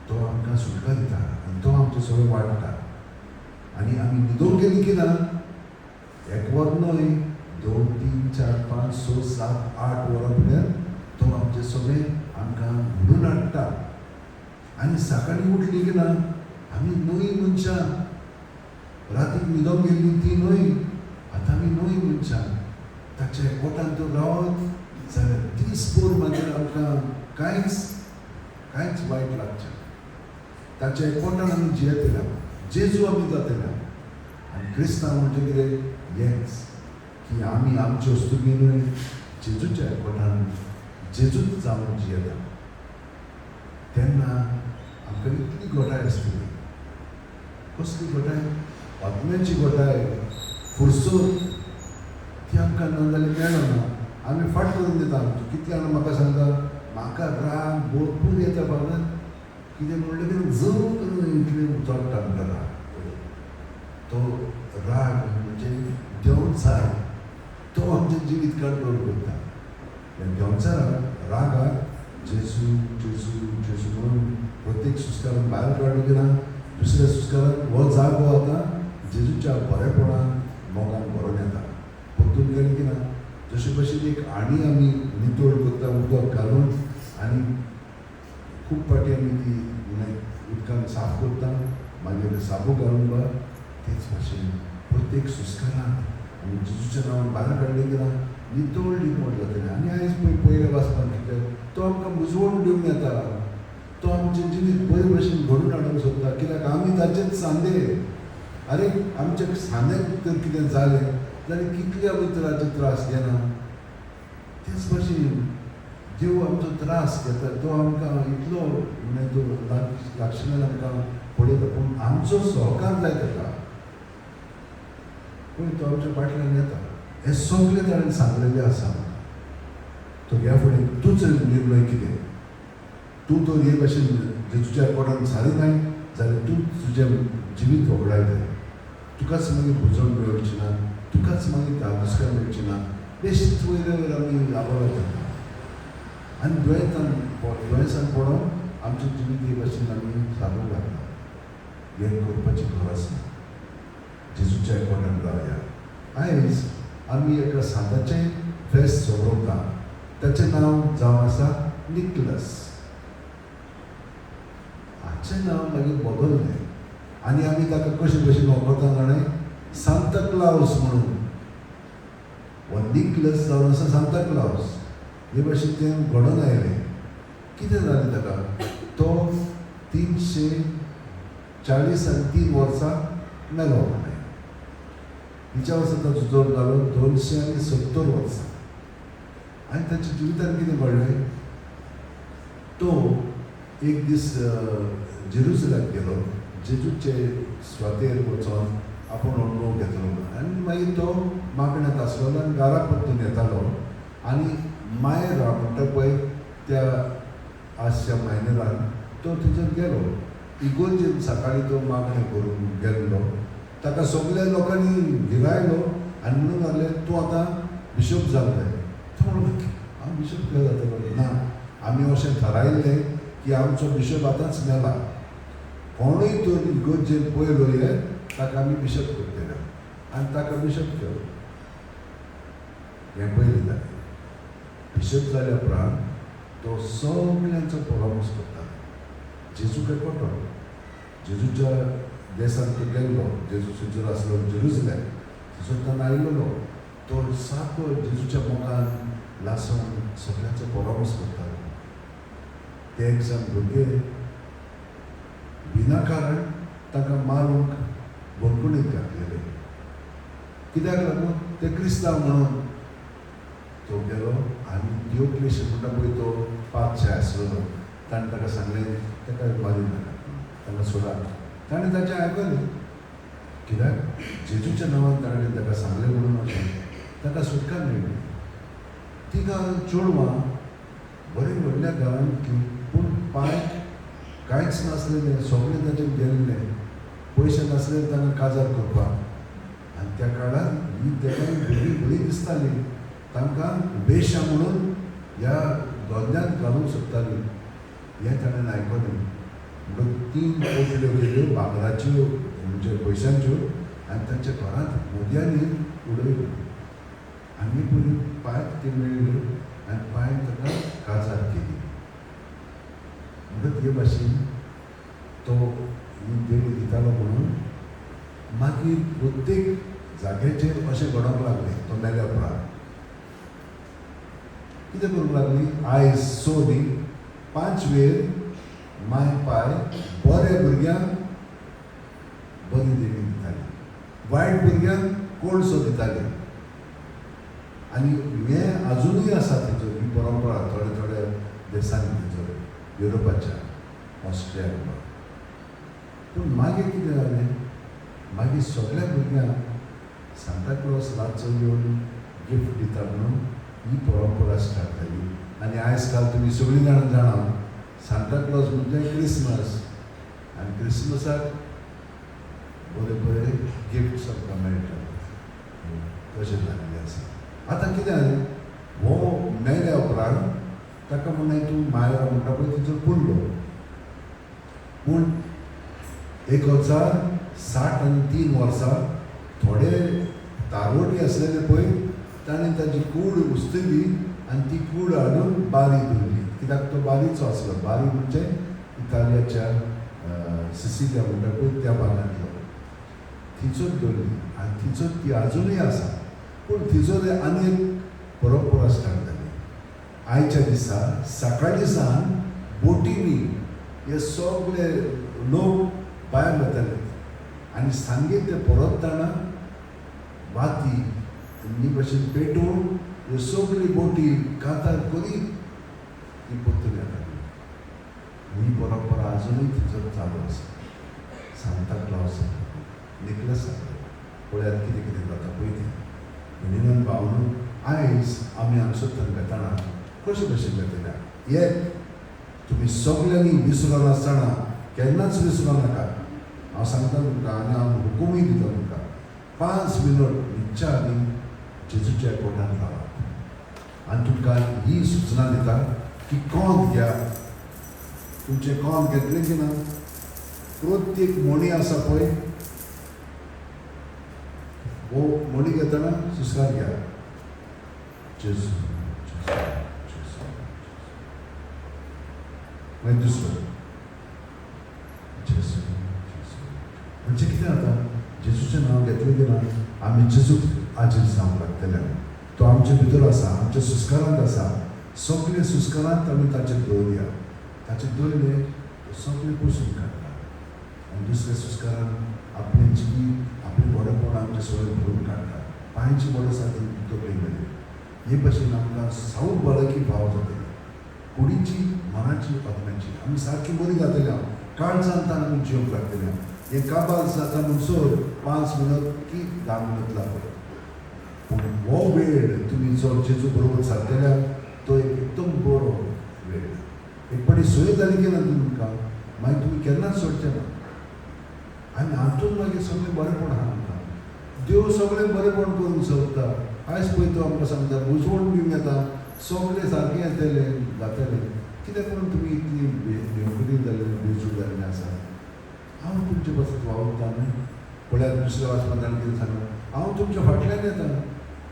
तो आमकां सुटका दिता आनी तो आमचें सगळें वाडटा. आनी आमी न्हिदोंक गेली की ना, एक वर न्हय, 2 3 4 5 6 7 8 वरां पर्यंत तो आमचें सगळें आमकां घडून हाडटा. आनी सकाळीं उठली की ना, आमी न्हय मनशां, रातीक न्हिदोंक गेल्ली ती न्हय, आतां आमी न्हय मनशां. ताच्या एकवटान तर रावत जाल्यार दीसभर मागीर आमकां कांयच कांयच वायट लागचें. ताच्या एकवटान आमी जियेतल्या, जेजू आमी जातल्या. आनी क्रिस्तांव म्हणजे कितें? हेंच की आमी आमच्यो वस्तुगी न्हय, जेजूच्या एकवटान जेजूच जावन जियेता. तेन्ना आमकां इतली घोटाय आसतली. कसली घोटाय? आत्म्याची घोटाय, फुरसत ती आमकां ना जाल्यार मेळना. आमी फाट करून दिता. कितले जाणां म्हाका सांगता, म्हाका राग भरपूर येता बाबा, कितें म्हणलें की जम करून इतलें चडटा म्हणटा राग. तो राग म्हणजे देंवचार, तो आमचें जिवीत कंट्रोल करता. ह्या देंवचाराक, रागाक जेजू जेजू जेजू म्हणून प्रत्येक सुस्कारान भायर काडलो की ना, दुसऱ्या सुस्कारान हो जागो आतां जेजूच्या बरेपणान मोगान भरोन येता. परतून गेलें की ना, जशे भशेन एक आणी आमी नितळ करता उदक घालून आनी खूब फावटी आमी ती उदकान साफ करता, मागीर साबू घालून बा, तेच भाशेन प्रत्येक सुस्कारांत आमी जेजूच्या नांवान भायर काडलें की ना, नितळ नितळ जातलें. आनी आयज पळय पयल्या वाचपान कितें, तो आमकां मुजवण दिवंक येता, तो आमचें जिवीत बरे भशेन घडोवन हाडूंक सोदता. कित्याक आमी ताचेच सांदे. आरे आमच्या सांद्याक तर कितें जालें जाल्यार कितले आमी ताचे त्रास घेना. तेच भशेन देव आमचो त्रास घेता, तो आमकां इतलो म्हणजे तो लागशिल्ल्यान आमकां पळयता, पूण आमचो सहकार जाय ताका. पळय तो आमच्या फाटल्यान येता. हें सगळें ताणें सांगलेलें आसा आमकां. तो ह्या फुडें तूंच निर्णय कितें, तूं तर हे भाशेन जेजूच्या पोटान सारी नाय जाल्यार तूं तुजें जिवीत वगडायताय. तुकाच मागीर भुजण मेळची ना, तुकाच मागीर धादोसकाय मेळची ना. बेश्ट वयल्या वयर आमी लाभाव येता आनी दुयेंतान दुयेंसान पडोन आमचें जिवीत हे भाशेन आमी सादूंक लागता. हें करपाची गरज ना. जेजूच्या एकवटान रावया. आयज आमी एका सांताचें फेस्त सोबरता. ताचें नांव जावन आसा निकलस. हाचें नांव मागीर बदललें आनी आमी ताका कशे भशेन वळखता जाणें, सांता क्लावस म्हणून. हो निकलस जावन आसा सांता क्लावस. हे भाशेन तें घडोवन आयलें. कितें जालें ताका, तो 343 वर्सां मेलो म्हणलें. हिच्या वर्सा ताचो जल्म जालो 270 वर्सां. आनी ताच्या जिवितान कितें घडलें, तो एक दीस जेरुसलाक गेलो, जेजूचे स्वातेर वचोन आपूण अणभव घेतलो. आनी मागीर तो मागण्यांत आसलेलो आनी घरा परतून येतालो. आनी मायरा म्हणटा पळय त्या आसच्या मायनरान तो थंयसर गेलो. इगोर्जेन सकाळीं तो मागणें करूंक गेल्लो. ताका सगल्या लोकांनी गिरायलो आनी म्हणूंक लागले, तूं आतां बिशप जावंक जाय. तो म्हणूंक हांव बिशप कितें जातलो? ना, आमी अशें थारायल्लें की आमचो बिशप आतांच मेला, कोणूय तर इगोर्जेन पयलो येत ताका आमी बिशप करतले. आनी ताका बिशप केलो. हें पयलें जालें. बिशप जाल्या उपरांत तो सगल्यांचो परामर्श करतालो. जेजूक एकवटो, जेजूच्या देसान तो गेल्लो, जेजू थंयसर आसलो जेरुजलेम, थंयसर ताणें आयलेलो. तो सारको जेजूच्या मोगान लासून सगल्यांचो परामर्श करतालो. ते एक जाण भुरगे विनाकारण तांकां मारूंक बंदखणीत घातलेले. कित्याक लागून? ते क्रिस्तांव म्हणून. तो गेलो आनी दियोक्लेश म्हणटा पळय तो पातशाय आसलेलो, ताणें ताका सांगलें ताका मारी नाका, ताका सोडात. ताणें ताचें आयकलें. कित्याक? जेजूच्या नांवान ताणें ताका सांगलें म्हणून अशें ताका सुटका मेळ्ळी. तिगां चेडवां बरें व्हडल्या घरांतलीं, पूण पांय कांयच नासलेलें, सगळें ताचेर गेल्लें, पयशे नासले तांकां काजार करपाक. आनी त्या काळार ही देवां भुरगीं बरीं दिसतालीं, तांकां वेश्या म्हणून ह्या धंद्यांत घालूंक सोदतालीं. हें ताणें आयकलें. म्हणून 3 पोटल्यो केल्यो भांगराच्यो, म्हणजे पयशांच्यो, आनी तांच्या घरांत मोदयांनी उडयल्यो. आनी पयलीं पांयक ती मेळ्ळ्यो आनी पांयन ताका काजार केली. म्हणटकच हे भाशेन तो ही देणी दितालो. म्हणून मागीर प्रत्येक जाग्याचेर अशें घडोवंक लागलें. तो मेल्या उपरांत कितें करूंक लागली, आयज 6 न्ही 5 वेर माय पाय बऱ्या भुरग्यांक बरी देणी दिताली, वायट भुरग्यांक कोळसो दिताले. आनी हें आजुनूय आसा थंयसर ही परंपरा थोड्या थोड्या देशांनी थंयसर युरोपाच्या, ऑस्ट्रियाक. पूण मागीर कितें जालें, मागीर सगल्या भुरग्यांक सांता क्लॉज रातचो येवन गिफ्ट दिता म्हणून ही परंपरा स्टार्ट जाली. आनी आयज काल तुमी सगळीं जाणां जाणा सांता क्लॉज म्हणजे क्रिसमस, आनी क्रिसमसाक बरे बरे गिफ्ट्स आमकां मेळटा. तशें जाल्लें आसा. आतां कितें जालें, हो मेल्या उपरांत ताका म्हणलें तूं मायरा म्हणटा पळय थंयसर पुरलो. पूण 1063 वर्सां थोडे तारवटी आसलेले पळय ताणें ताजी कूड उस्तली आनी ती कूड हाडून बारी दवरली. कित्याक तो बारीचो आसलो. बारी म्हणजे इतालियाच्या सिसिलिया म्हणटा पळय त्या भागांतलो. थंयसर दवरली आनी थंयसर ती आजुनूय आसा. पूण थंयसर आनी एक परंपरा स्टार्ट जाली. आयच्या दिसा सकाळीं सावन बोटींनी हे सगळे लोक भायर वताले आनी सांगे ते परततना वाती ही भशेन पेटोवन ह्यो सगळी बोटी कांतार करीत ती परतून येताली. ही परंपरा आजुनूय थंयसर चालू आसा. सांता क्लॉज निकलस पळयात कितें कितें जाता पळय तें. म्हणून भावनू आयज आमी हांगसर वेताना कशे भशेन वेतल्या, एक तुमी सगल्यांनी विसरो नासतना केन्नाच विसरो नाका. हांव सांगता तुमकां आनी हांव हुकुमूय दिता तुमकां, 5 मिनट न्हिदच्या आदीं जेजूच्या कोटान रावात. आनी तुमकां ही सुचना दिता, की कोंत घ्या, तुमचें कोंत घेतलें की ना, प्रत्येक म्हणी आसा पळय, हो म्हणी घेतना सुस्कार घ्या, जेजू जेजू जेजू. मागीर दुसरो जेजू जेजू. म्हणजे कितें जाता, जेजूचें नांव घेतलें की ना आमी जेजूक आजीर जावंक लागतले. तो आमचे भितर आसा, आमच्या सुस्कारांत आसा. सगळे सुस्कारांत आमी ताचेर दवरया, ताचेर दवरले तो सगळें पुसून काडटा. आनी दुसऱ्या सुस्कारान आपलें जिवीत, आपलें बरेपण आमचें सगळें भरून काडटा. पांयची बोड आसा ती तकली मेरेन. हे भशेन आमकां सावूक भलायकी फावो जातली, कुडीची, मनाची, आत्म्याची. आमी सारकी बरी जातली, हांव काळजांत आमी जिवंक लागतले. हें काबार जाता म्हणसर 5 मिनट की 10 मिनट लागत, पूण हो वेळ तुमी जो जेजू बरोबर सारतल्या तो एक एकदम बरो वेळ. एक फावटी सोय जाली की ना तुमकां, मागीर तुमी केन्नाच सोडचे ना. आनी हातूंत मागीर सगळें बरेपण आहा आमकां. देव सगळें बरेपण करूंक सोदता. आयज पळय तो आमकां सांगता, बुजवण दिवंक येता, सगळें सारकें येतलें जातलें. कित्याक म्हणून तुमी इतली बेवकुती जाल्ले, बेजूड जाल्ले आसा? हांव तुमचे पासून वावुरता न्हय. पळयात दुसऱ्या वाचपान ताणें कितें सांगलां, हांव तुमच्या फाटल्यान येता.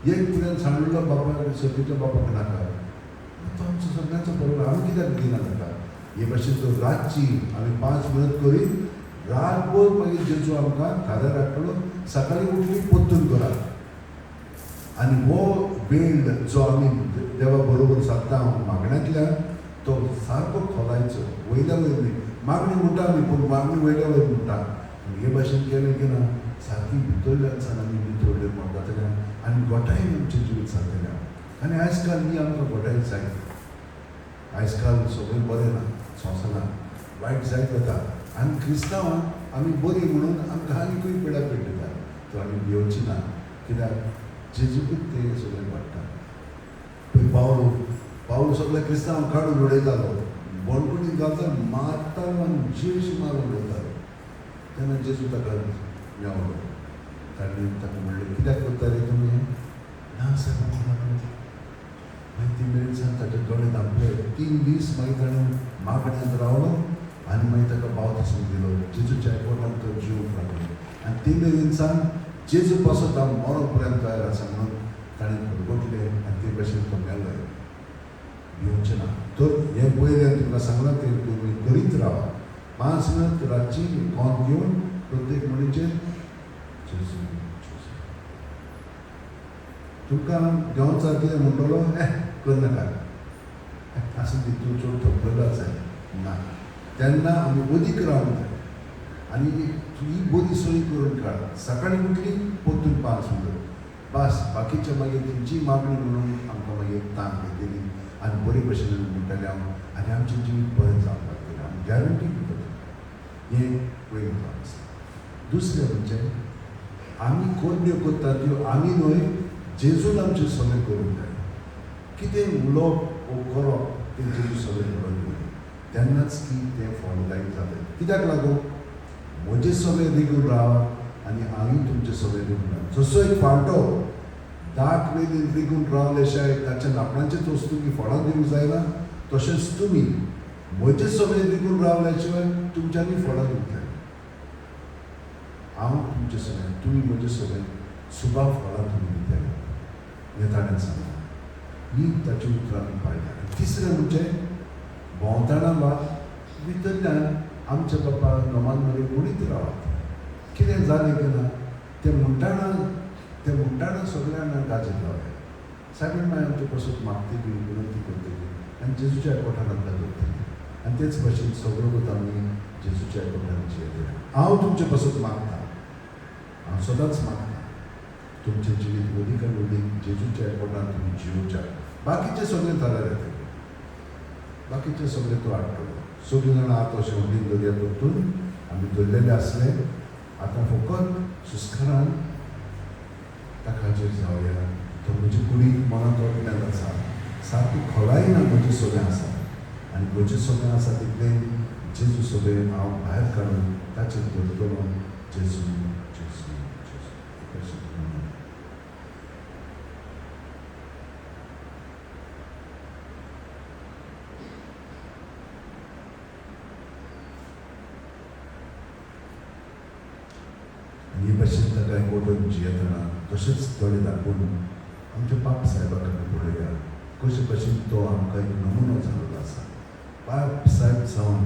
एक फुड्यान सांडलो बापाक, सतीच्या बापाक नाका, तो आमचो सगळ्यांचो बरोबर, आमी कित्याक दिना ताका? हे भाशेन तो रातची आमी 5 मिनट करीत रातभर मागीर जेजू आमकां थाऱ्यार हाडटलो. सकाळीं उठली परतून करात. आनी हो वेळ जो आमी देवा बरोबर सादता मागण्यांतल्यान, तो सारको खोलायचो, वयल्या वयर न्हय. मागणी म्हणटा आमी, पूण मागणी वयल्या वयर म्हणटा. पूण हे भाशेन केलें की ना, सारकी भितरल्यान सान आमी भितर जातले आनी गोठायेन आमचें जिवीत सारतलें. आनी आयज काल ही आमकां गोठाय जाय. आयज काल सगळें बरें ना, संवसारांत वायट जायत वता. आनी क्रिस्तांवांक आमी बरीं म्हणून आमकां आनीकूय पिडा पेट दिता. तो आमी भियोवची ना, कित्याक जेजूकूच तें सगळें वाडटा. पळय पावल, पावल सगळें क्रिस्तांव काडून उडयतालो, बणकुणीत घालता, मारतालो आनी जीवशी मारून उडयतालो. तेन्ना जेजू ताका मेवलो. ताणें ताका म्हणलें, कित्याक करता रे तुमी? ना सायब म्हणूंक लागलो. मागीर ती मेरेन सान ताचे दोळे धांपले. 3 दीस मागीर ताणें मागण्यांत रावलो आनी मागीर ताका बावतिस्म दिलो. जेजूच्या एकवटान तो जिवंक लागलो. आनी ती मेरेन सान जेजू पासत हांव मरोंक पर्यंत तयार आसा म्हणून ताणें परगटलें. आनी ते भाशेन तो मेलो. भिवचें ना. तर हें पयलें तुमकां सांगलां तें तुमी करीत रावा. 5 मिनट रातची कोंत घेवन प्रत्येक म्हणीचेर जेजू जेजू. तुमकां देवान कितें म्हणटलो, करनाका, आसूं दी, तूं चड थकलेलो आसा ना, तेन्ना आमी अदीक रावंक जाय. आनी ही बरी सोय करून काड. सकाळीं उठली परतून 5 मिनट बस, बाकीच्या मागीर तुमची मागणी म्हणून आमकां मागीर तांक येतली आनी बरे भशेन आमी म्हणटले हांव, आनी आमचें जिवीत बरें जावंक लागतलें. आमी गॅरंटी दिता. हें पयलें काम आसा. दुसरें म्हणजे आमी करण्यो करता त्यो आमी न्हय, जेजून आमचें सगळें करूंक जाय. कितें उलोवप वो करप तें जेजू सगळें करूंक जाय, तेन्नाच की तें फळदायी जालें. कित्याक लागून म्हजें सगळें रिगून रावा आनी हांवूय तुमचें सगळें रिगून राव. जसो एक फांटो दाट वेलीन रिगून रावले शाय ताच्या आपणाचेच वस्तू की फळां दिवंक जायना, तशेंच तुमी म्हजें सगळें रिगून रावल्या शिवाय तुमच्यांनी फळां दिवंक जाय. हांव तुमचें सगळें, तुमी म्हजें सगळें सुबा फळां तुमी दितले, हें ताणें सांगलां. ही ताची उतरां आमी पाळल्या. तिसरें म्हणजे भोंवतना वा भितरल्यान आमच्या बापा नोमान मरे म्हणीत रावात. कितें जालें की ना तें म्हणटाना, तें म्हणटाना सगळ्यांना गाजीत रावया. सायबीण मागीर आमचे पासून मागतली, विनंती करतली आनी जेजूच्या एकवटान आमकां दवरतली. आनी तेच भाशेन सगळो आमी जेजूच्या एकवटान जियेतले. हांव तुमचे पासून मागता, हांव सदांच मागता, तुमचें जिवीत वदीक आनी वदीक जेजूच्या एकवटान तुमी जियोवच्या. बाकीचें सगळें थारार येतलें, बाकीचें सगळें तो हाडटलो. सगळीं जाणां आतां अशें उडीन दर्या परतून आमी दवरलेलें आसलें. आतां फकत सुस्कारान ताका हाजेर जावया. तो म्हजे कुडीक मनांत ओतल्यान आसा, सारको खोलायेन म्हजें सगळें आसा आनी म्हजें सगळें आसा तितलें जेजू सगळें हांव भायर काडून ताचेर दवरतलो. जेजू जेजू जेजू. आनी हे भाशेन ताका एकवटून जियेतना तशेंच दोळे दाखोवन आमच्या बाप साहेबाक आमी पळोवया कशे भाशेन तो आमकां एक नमुनो जाल्लो आसा. बाप साहेब जावन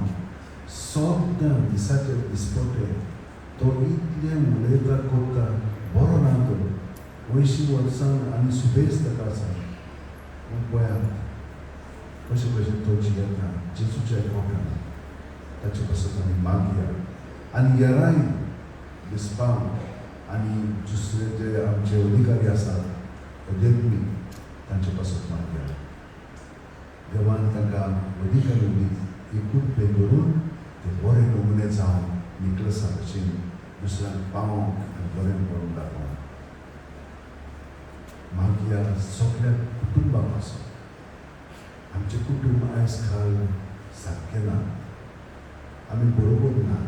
सद्दां दिसाचे दिसपटे तो इतलें उलयता करता, बरो ना तो 80 वर्सां आनी सुबेज ताका आसा. पूण पळयात कशे भशेन तो जियेता जेजूच्या एकवटान. ताचे पासत आमी मागया आनी येराय बिस्पांव आनी दुसरे जे आमचे अधिकारी आसात अध्यात्मीक तांचे पासत मागया. देवान तांकां अधिकारी एकूच पे करून ते बरे नमुने जावन निकलसा भशेन दुसऱ्यांक पावोवंक आनी बरें करून दाखोवंक. मागया सगळ्या कुटुंबा पासून. आमचें कुटुंब आयज काल सारकें ना, आमी बरोबर ना,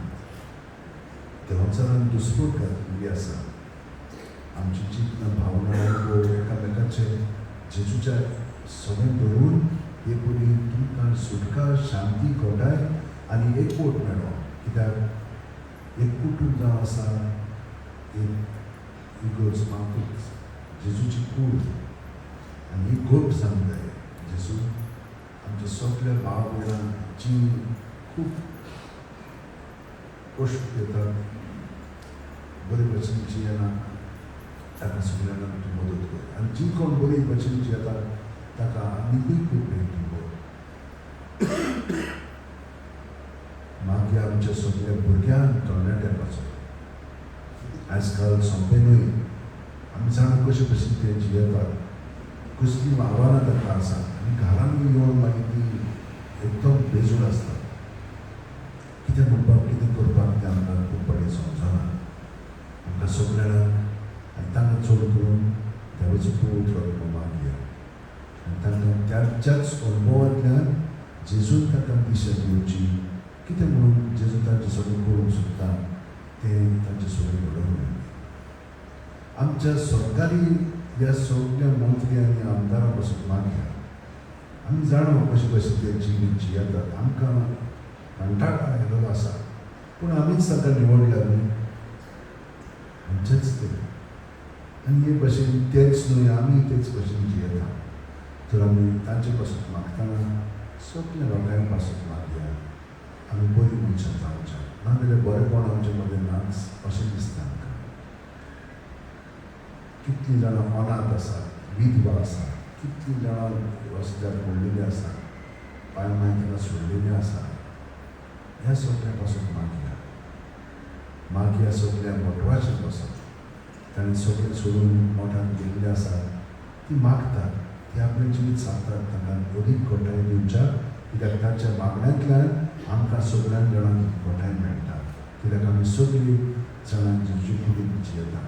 देवाचारान दुस्पोट घातिल्ली आसा. आमची चिंतना भावना एकामेकाचे जेजूच्या सगळें धरून हे पयलीं तुमकां सुटका शांती घोटाय आनी एकवट मेळो. कित्याक एक कुटूंब जावन आसा एक इगर्ज मातूच जेजूची कूड आनी एक घट जावंक जाय. जेजू आमच्या सगल्या भाव भयणांक जी खूब कश्ट घेतात बरे भशेन जियेना ताका सगळ्यांक तूं मदत कर आनी जी कोण बरी भशेन जियेतात ताका आनीकूय खूब तूं कर. मागीर आमच्या सगल्या भुरग्यांक तरणाट्यां पासून आयज काल सोंपें न्हय, आमी जाणा कशे भशेन ते जियेतात, कसलीं आव्हानां तांकां आसा आनी घरांत येवन मागीर ती एकदम बेजूड आसता. कितें म्हणपाक कितें करपाक तें आमकां खूब फावटी समजना. आमकां सगळ्यांक आनी तांकां चड करून देवाचो पवित्र आत्मो मागया आनी तांकां त्याच्याच अनुभवांतल्यान जेजून तांकां दिशा दिवची. कितें म्हणून जेजू तांचे सगळें करूंक सोदता तें तांचे सगळें घडोवन येवंदी. आमच्या सरकारी ह्या सगळ्या मंत्री आनी आमदारां पासून मागया. आमी जाणा कशें कशें ते जिवीत जियेतात, आमकां कंटाळो आयिल्लो आसा, पूण आमीच ताका निवडल्या न्हय, आमचेच ते. आनी हे भशेन तेच न्हय आमी तेच भशेन जियेता. तर आमी तांचे पासून मागतना सगल्या लोकां पासून मागया आमी बरीं मनशां जावच्या, नाजाल्यार बरेंपण आमचे मदें नाच अशें दिसता आमकां. कितलीं जाणां अनाथ आसात, विधवा आसात, कितलीं जाणां रस्त्यार पडलेलीं आसात, पांय माय तांकां सोडलेलीं आसा. ह्या सगळ्यां पासून मागया. मागया सगळ्या मोटवाचे पासून ताणें सगळें सोडून मोठान गेल्ले आसात ती मागतात, ती आपलें जिवीत सारतात. तांकां अदीक घटाय दिवच्या, कित्याक तांच्या मागण्यांतल्यान आमकां सगळ्यां जाणांक घटाय मेळटा. कित्याक आमी सगळीं जाणां जेजू कुडीन जियेता.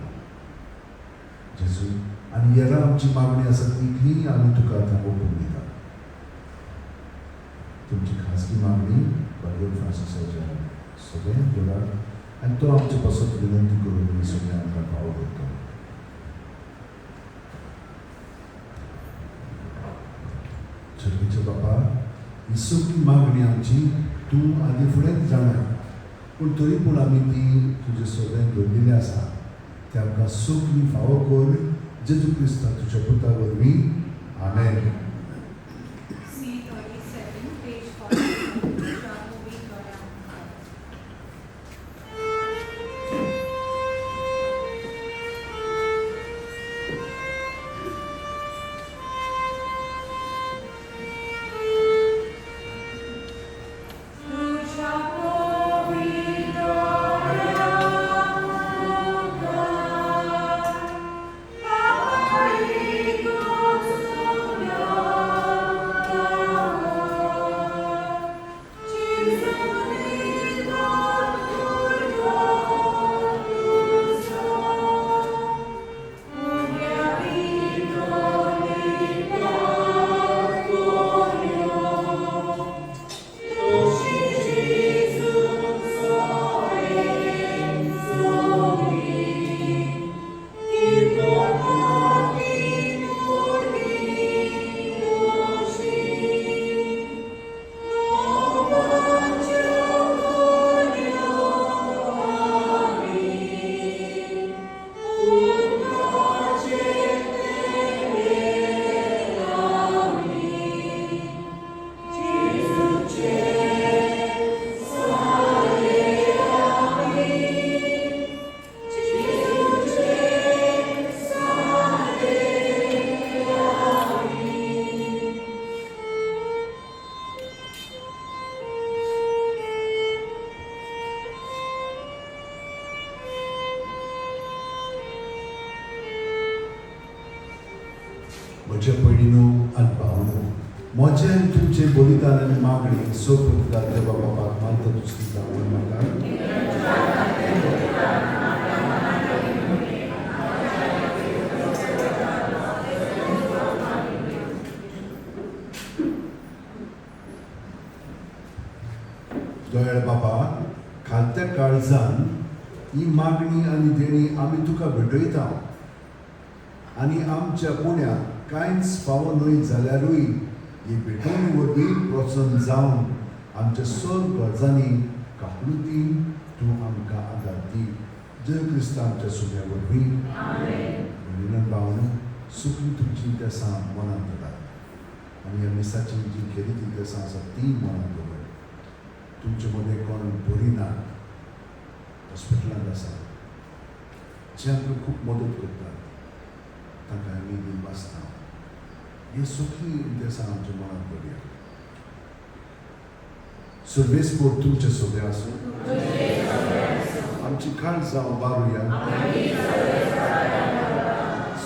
जेजू आनी येरा आमची मागणी आसा तितली आमी तुका आतां ओपून दिता. तुमची खाजगी मागणी बाबू फ्रांसिसाच्या सगळें दवरात आनी तो आमचे पासत विनंती करून तुमी सगळें आमकां पावो करता. सर्गीचे बापा, ही सगळी मागणी आमची तूं आदी फुडेंच जाणाय, पूण तरी पूण आमी ती तुजे सगळें दवरिल्ली आसा ती आमकां सगळी फावो कर जेजू क्रिस्ता तुज्या पुता वरवीं. आमेन. C37, page 47, Jacobi Doria. म्हज्या भयणीनो आनी भावनो, म्हजें आनी तुमचें बलिदान आनी मागणी सोपता देवा बापाक मानता दुसरी जावन म्हाका दयाळ बाबा, खालत्या काळजान ही मागणी आनी देणी आमी तुका भेटयता आनी आमच्या पुण्याक कांयच फावो न्हय जाल्यारूय ही भेटवणी वरवीं प्रोत्साहन जावन आमच्या सर्व गरजांनी काकळुतीन तूं आमकां आदार दी. जय क्रिस्ता आमच्या सुम्या वरवीं. म्हणून भावनो, सुखी तुमची देसां मनांत धरात आनी ह्या मिसाची जी खेरीत देसां आसा ती मनांत दवरात. तुमचे मदें कोण बरी ना, हॉस्पिटलांत आसा, जे आमकां खूब मदत करतात तांकां आमी दिनवासता. हे सुखी देसां आमच्या मनांत दवरया. सर्वेस्पोर तुमचे सगळे आसूं. आमची काळजां उबारुया.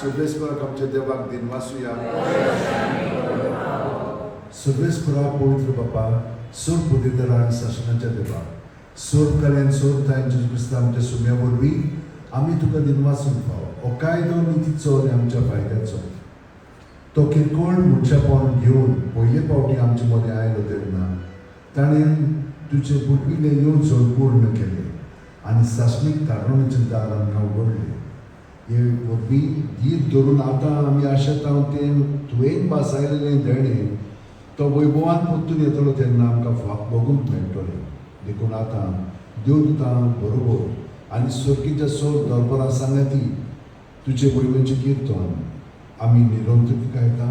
सर्वेस्पराक आमच्या देवाक दिनवासुया. सर्वेस्परा पवित्र बापा, सोर बुद्धिधरा आनी शासनाच्या देवा, सोर कल्याण सोर तायन जेजू क्रिस्ता आमच्या सुम्या वरवीं आमी तुका दिनवासूंक फावो. हो कायदो नितीचो आनी आमच्या फायद्याचो. तो किरकोळ मनशापण घेवन पयले फावटी आमचे मदें आयलो तेन्ना ताणें तुजे पुर्विल्ले येवजण पूर्ण केले आनी सासणीक तारणेचें दार आमकां उगडलें. हे वरवीं धीर धरून आतां आमी आशेता तें तुवें भासायलेलें देणें तो वैभवान परतून येतलो तेन्ना आमकां भोगूंक मेळटलें. देखून आतां देवदुतां बरोबर आनी सर्गीच्या सोर दरबारा सांगाती तुजे वैभवाचें किर्तन आमी निरंतर गायता.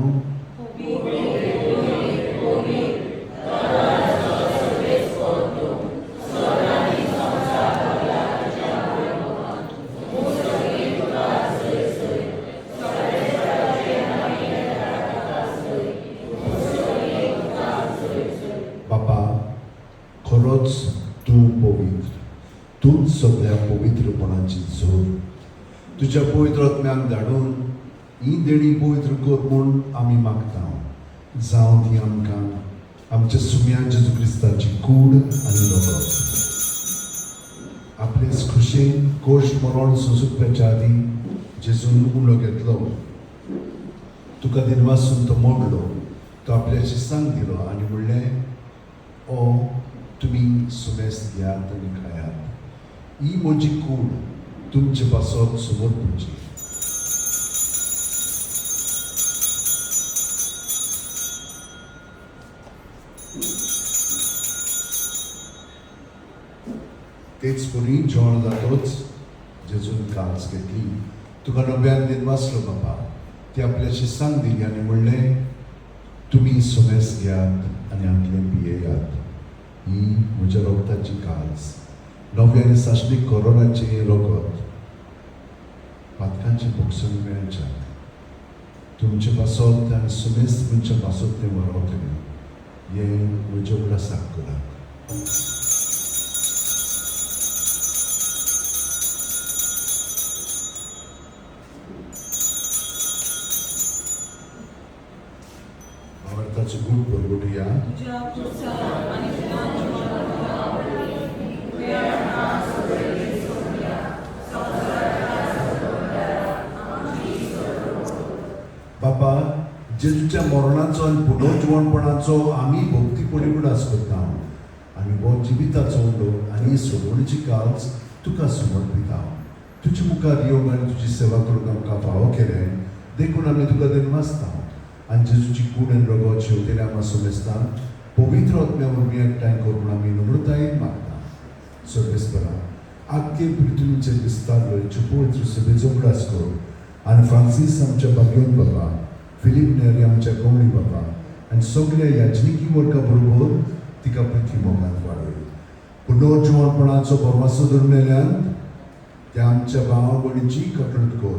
बापा, खरोच तूं पवित्र, तूंच सगळ्या पवित्रपणाची जोर. तुज्या पवित्र आत्म्याक धाडून ही देणी पवित्र कर म्हूण आमी मागता. जावं ती आमकां आमच्या सुम्या जेजू क्रिस्ताची कूड आनी रगत. आपले खुशेन कोश मरण सोंसुपाच्या आदीं जेजून उलो घेतलो, तुका दिनवासून तो मोडलो, तो आपल्या शिसांक दिलो आनी म्हणलें, ओ तुमी सुमेस घेयात आनी खायात, ही म्हजी कूड तुमचे पासत समर्पूची. तेच परी जेवण जातोच जेजून काल्स घेतली, तुका नव्यान दिनवासलो बापा, ती आपल्या शिसांक दिली आनी म्हणलें, तुमी सुमेस घेयात आनी हांतलें पियेयात, ही म्हज्या रगताची काल्स, नव्या आनी सासणीक कोरोनाचें रगत, पातकांचें भोगसण मेळच्या. तुमचे पासत आनी सुमेस मनच्या पासत तें वरवतलें, हें म्हज्या उगडासाक करात. भावार्थाचो गूट परगटुया. बाबा, जेजूच्या मरणाचो आनी पुनर्जिवणपणाचो आमी भक्ती उगडास करता आनी हो जिविताचो उलो आनी सोडवणीची काल्स तुका समर्पिता. तुजे मुखार येवंक आनी तुजी सेवा करूंक आमकां फावो केलें देखून आमी तुका दिनवासता. आनी जेजूची कूड आनी रगत शेवतेल्या आमकां समेस्तांक पवित्र आत्म्या वरवीं एकठांय करून आमी नम्रतायेन मागता. सर्वेस्परा, आख्खे पृथ्वीचेर विस्तारलो पवित्र सभेचो उगडास कर आनी फ्रांसीस आमच्या भाग्योन बाबा, फिलीप नेरी आमच्या गवळी बाबा आनी सगल्या याजनिकी वर्गा बरोबर तिका पृथ्वी मोगांत वाडय. पुनर्जिवणपणाचो भरमासो धरून मेल्यान त्या आमच्या भाव भयणीची कटळत कर.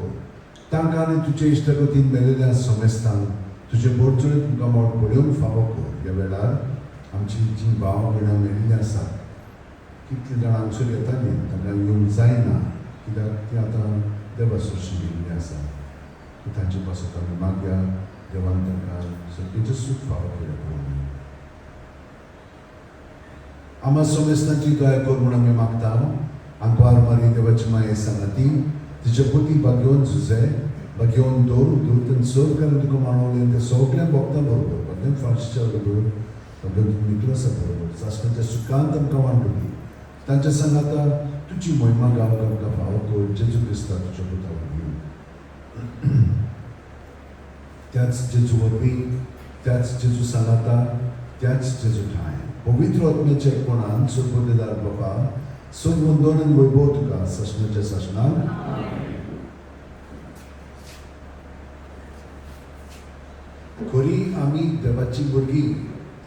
तांकां आनी तुजे इश्टागतीन मेलेल्या समेस्तांक तुजे बोरचणीत तुमकां मोड पळोवंक फावो कर. ह्या वेळार आमची जी भाव भयणां मेळिल्लीं आसात, कितलीं जाणां हांगसर येतालीं, तांकां येवंक जायना कित्याक ती आतां देवा सरशी गेल्ली आसा. तांचे पासत आमी मागया देवान तांकां सर्गेचें सूख फावो केलें पळोवन. आमा सोमेस्तांची दया कर म्हूण आमी मागता. आंकवार मारी देवाची माये सांगाती तिच्या पुती भाग्योवन झुजे भाग्योवन दवरून दवरून सर्व कारण तुका मानवलें ते सगळ्या भक्तां बरोबर भाग्योवन फ्रांसीसच्या बरोबर भाग्योवन निकलसा बरोबर सासणाच्या सुखांत आमकां वांटुली तांच्या सांगाता तुजी मोहिमा गावंक आमकां फावो कर जेजू क्रिस्ता तुज्या पुता वरवीं. त्याच जेजू वरवीं, त्याच जेजू सांगाता, त्याच जेजू ठांय पवित्र आत्म्याच्या एकपणान सर्वदेदार बापा सर्व वंदन आनी वैभव तुका सासणाच्या सासणाक. खरी आमी देवाची भुरगीं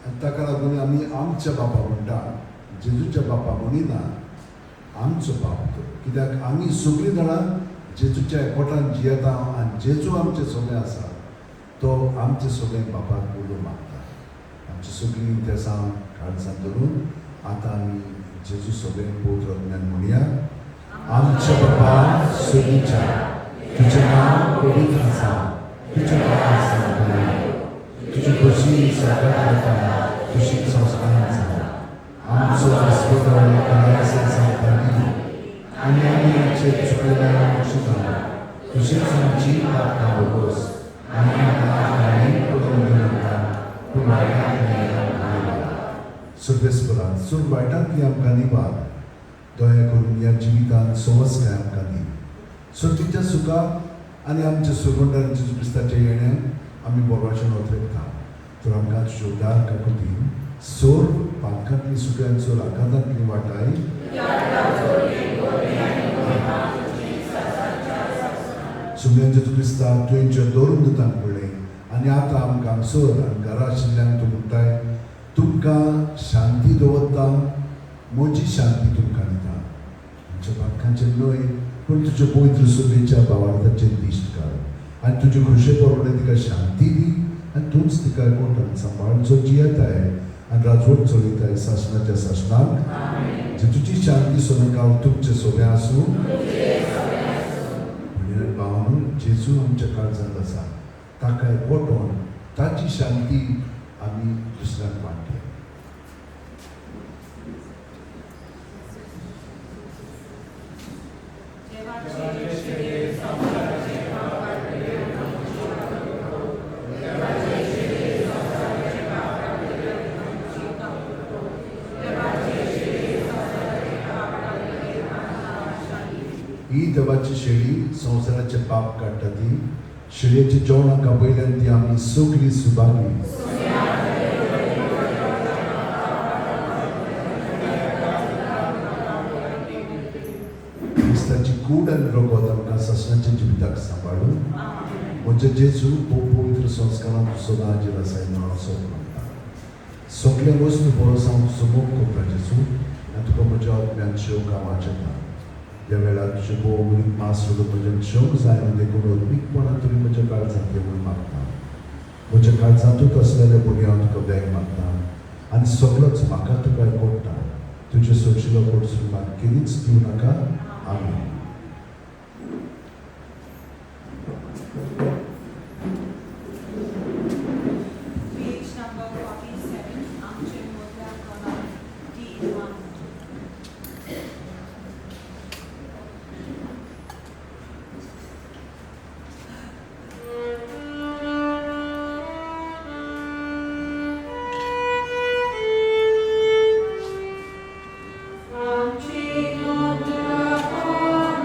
आनी ताका लागून आमी आमच्या बापा म्हणटा, जेजूच्या बापा म्हणिना, आमचो बाप तो. कित्याक आमी सगळीं जाणां जेजूच्या एकवटान जियेता आनी जेजू आमचे सगळें आसा, तो आमचे सगळें बापाक उलो मागता. आमची सगळीं इतिहासां काळजां धरून आतां आमी जेजू सगळें पवित्र आत्म्यान म्हणया. आमच्या बापा सगळीच्या तुजें नांव पवित्र आसा, तुजें नांव आसा, तुजी खोशी सरकार जाता तुजी संस्कारान जाता. आमचो आस्पताळ सांगता आनी आमी आमचे चुकलेल्या बक्षिता तशेंच आमची पापकां भोगोस आनी आमकां पडून दिवनाका पूण वायटांतली आमकां निवार. सर्वेस्परा सोड वायटांतली आमकां निवार, दया करून ह्या जिवितांत सवसकाय आमकां दी. सर्तीच्या सुखाक आनी आमच्या सुगंडार जेजू क्रिस्ताच्या येण्यान आमी बरोवाचें नोत्रेकता तर आमकां तुज्यो उदार काकुतीन सोर पातकांतली सुक्यांचो राखातांतली वाटाय सुम्यान जेजू क्रिस्ता तुवें दवरून दितांक पळय आनी आतां आमकां हांगसर आनी घरा आशिल्ल्यांक तूं म्हणटाय तुमकां शांती दवरता, म्हजी शांती तुमकां दिता. आमच्या पातकांचेर न्हय पूण तुज्या पवित्र सुबेच्या भावार्थाचेर दिश्ट काड आनी तुजे खोशे प्रमाणे तिका शांती दी आनी तूंच तिका कोटान सांबाळ जो जियेताय आनी राजवट चलयताय सासणाच्या सासणाक. जे तुजी शांती सदांकाळ तुमचे सोबे आसूं. म्हणून भावनू जेजू आमच्या काळजांत आसा, ताका एकवटोवन ताची शांती आमी दुसऱ्यांक वांटया. ही देवाची शेळी संवसाराचे पाप काडटा ती शेळयेच्या जेवणाक आपयल्यान ती आमी सगळी सुभागी. क्रिस्ताची कूड आनी रगत आमकां सासणाच्या जिविताक सांबाळून म्हजे जेजू पवित्र संस्कारांत सदां हाजीर आसाय म्हणून हांव सोद म्हणटा. सगळे वस्तू बरो हांव तुजो मोग करता जेजू आनी तुका म्हज्या आत्म्यान शेवक हांव वाचयता. ह्या वेळार तुजें भोवमूलीक मास सोडून म्हज्यान शेवंक जाय देखून अदमीकपणान तुमी म्हज्या काळजांत येवन मागता. म्हज्या काळजांतूच आसलेले भुरगें हांव तुका बेग मागता आनी सगळोच म्हाका तुका कोट्टा. तुजें सोडशिलो कोटसून म्हाका केन्नाच दिवं नाका. आमेन. Page number 47, आमचे मोठ्या कोणाक D1. आमचे मोठ्या कोणाक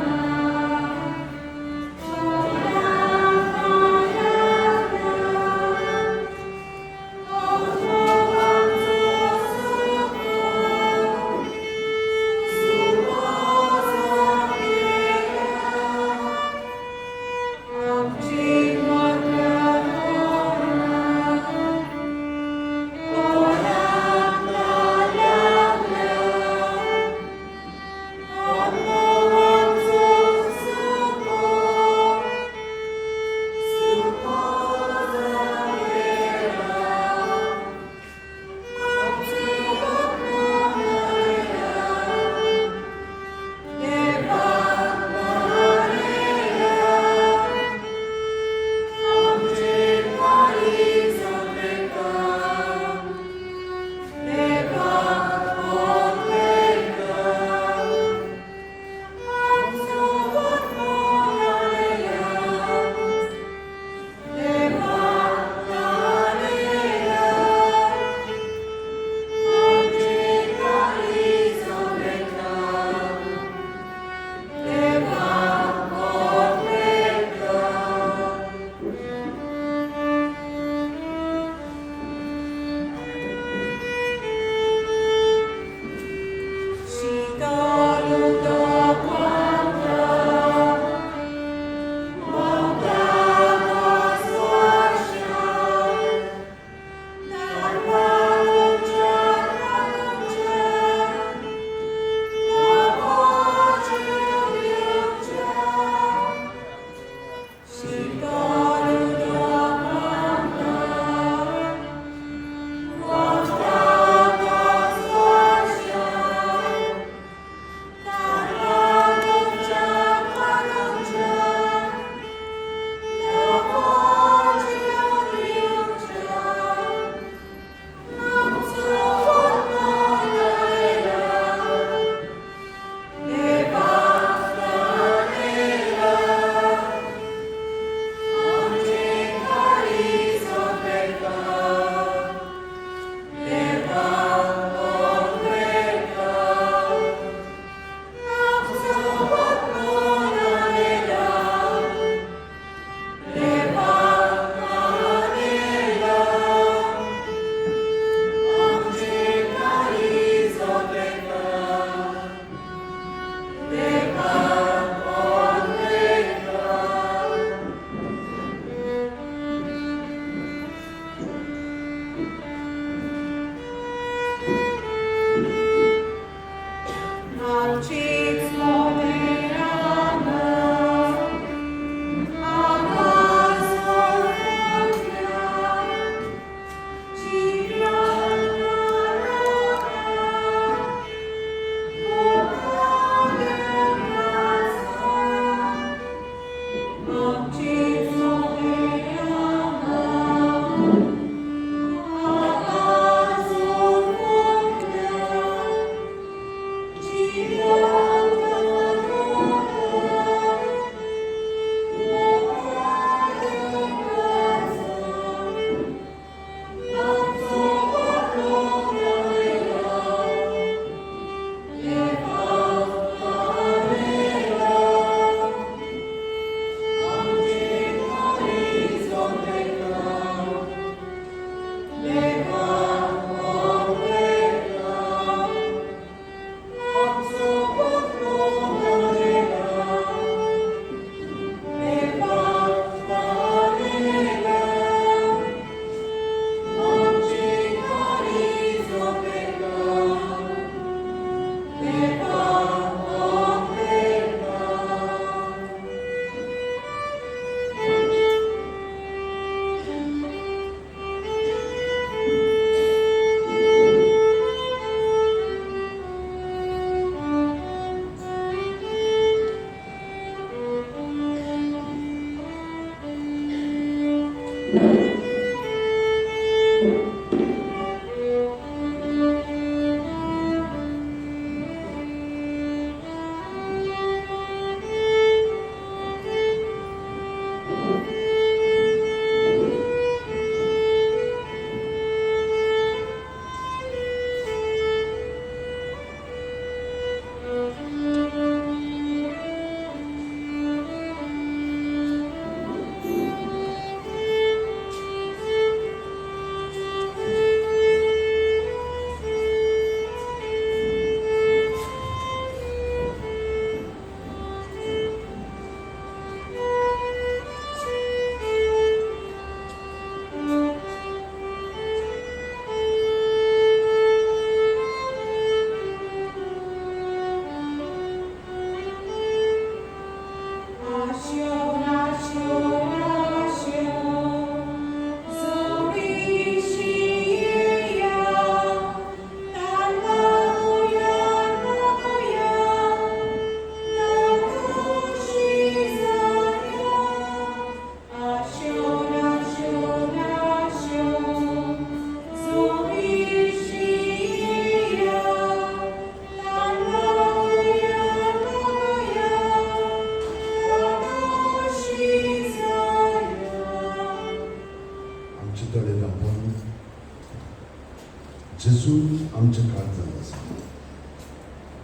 आमचे काळजांत आसा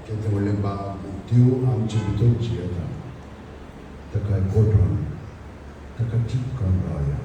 केदें व्हडलें बाग देव आमचे भितर जियेता ताका गोठण ताका चिपकून रावया.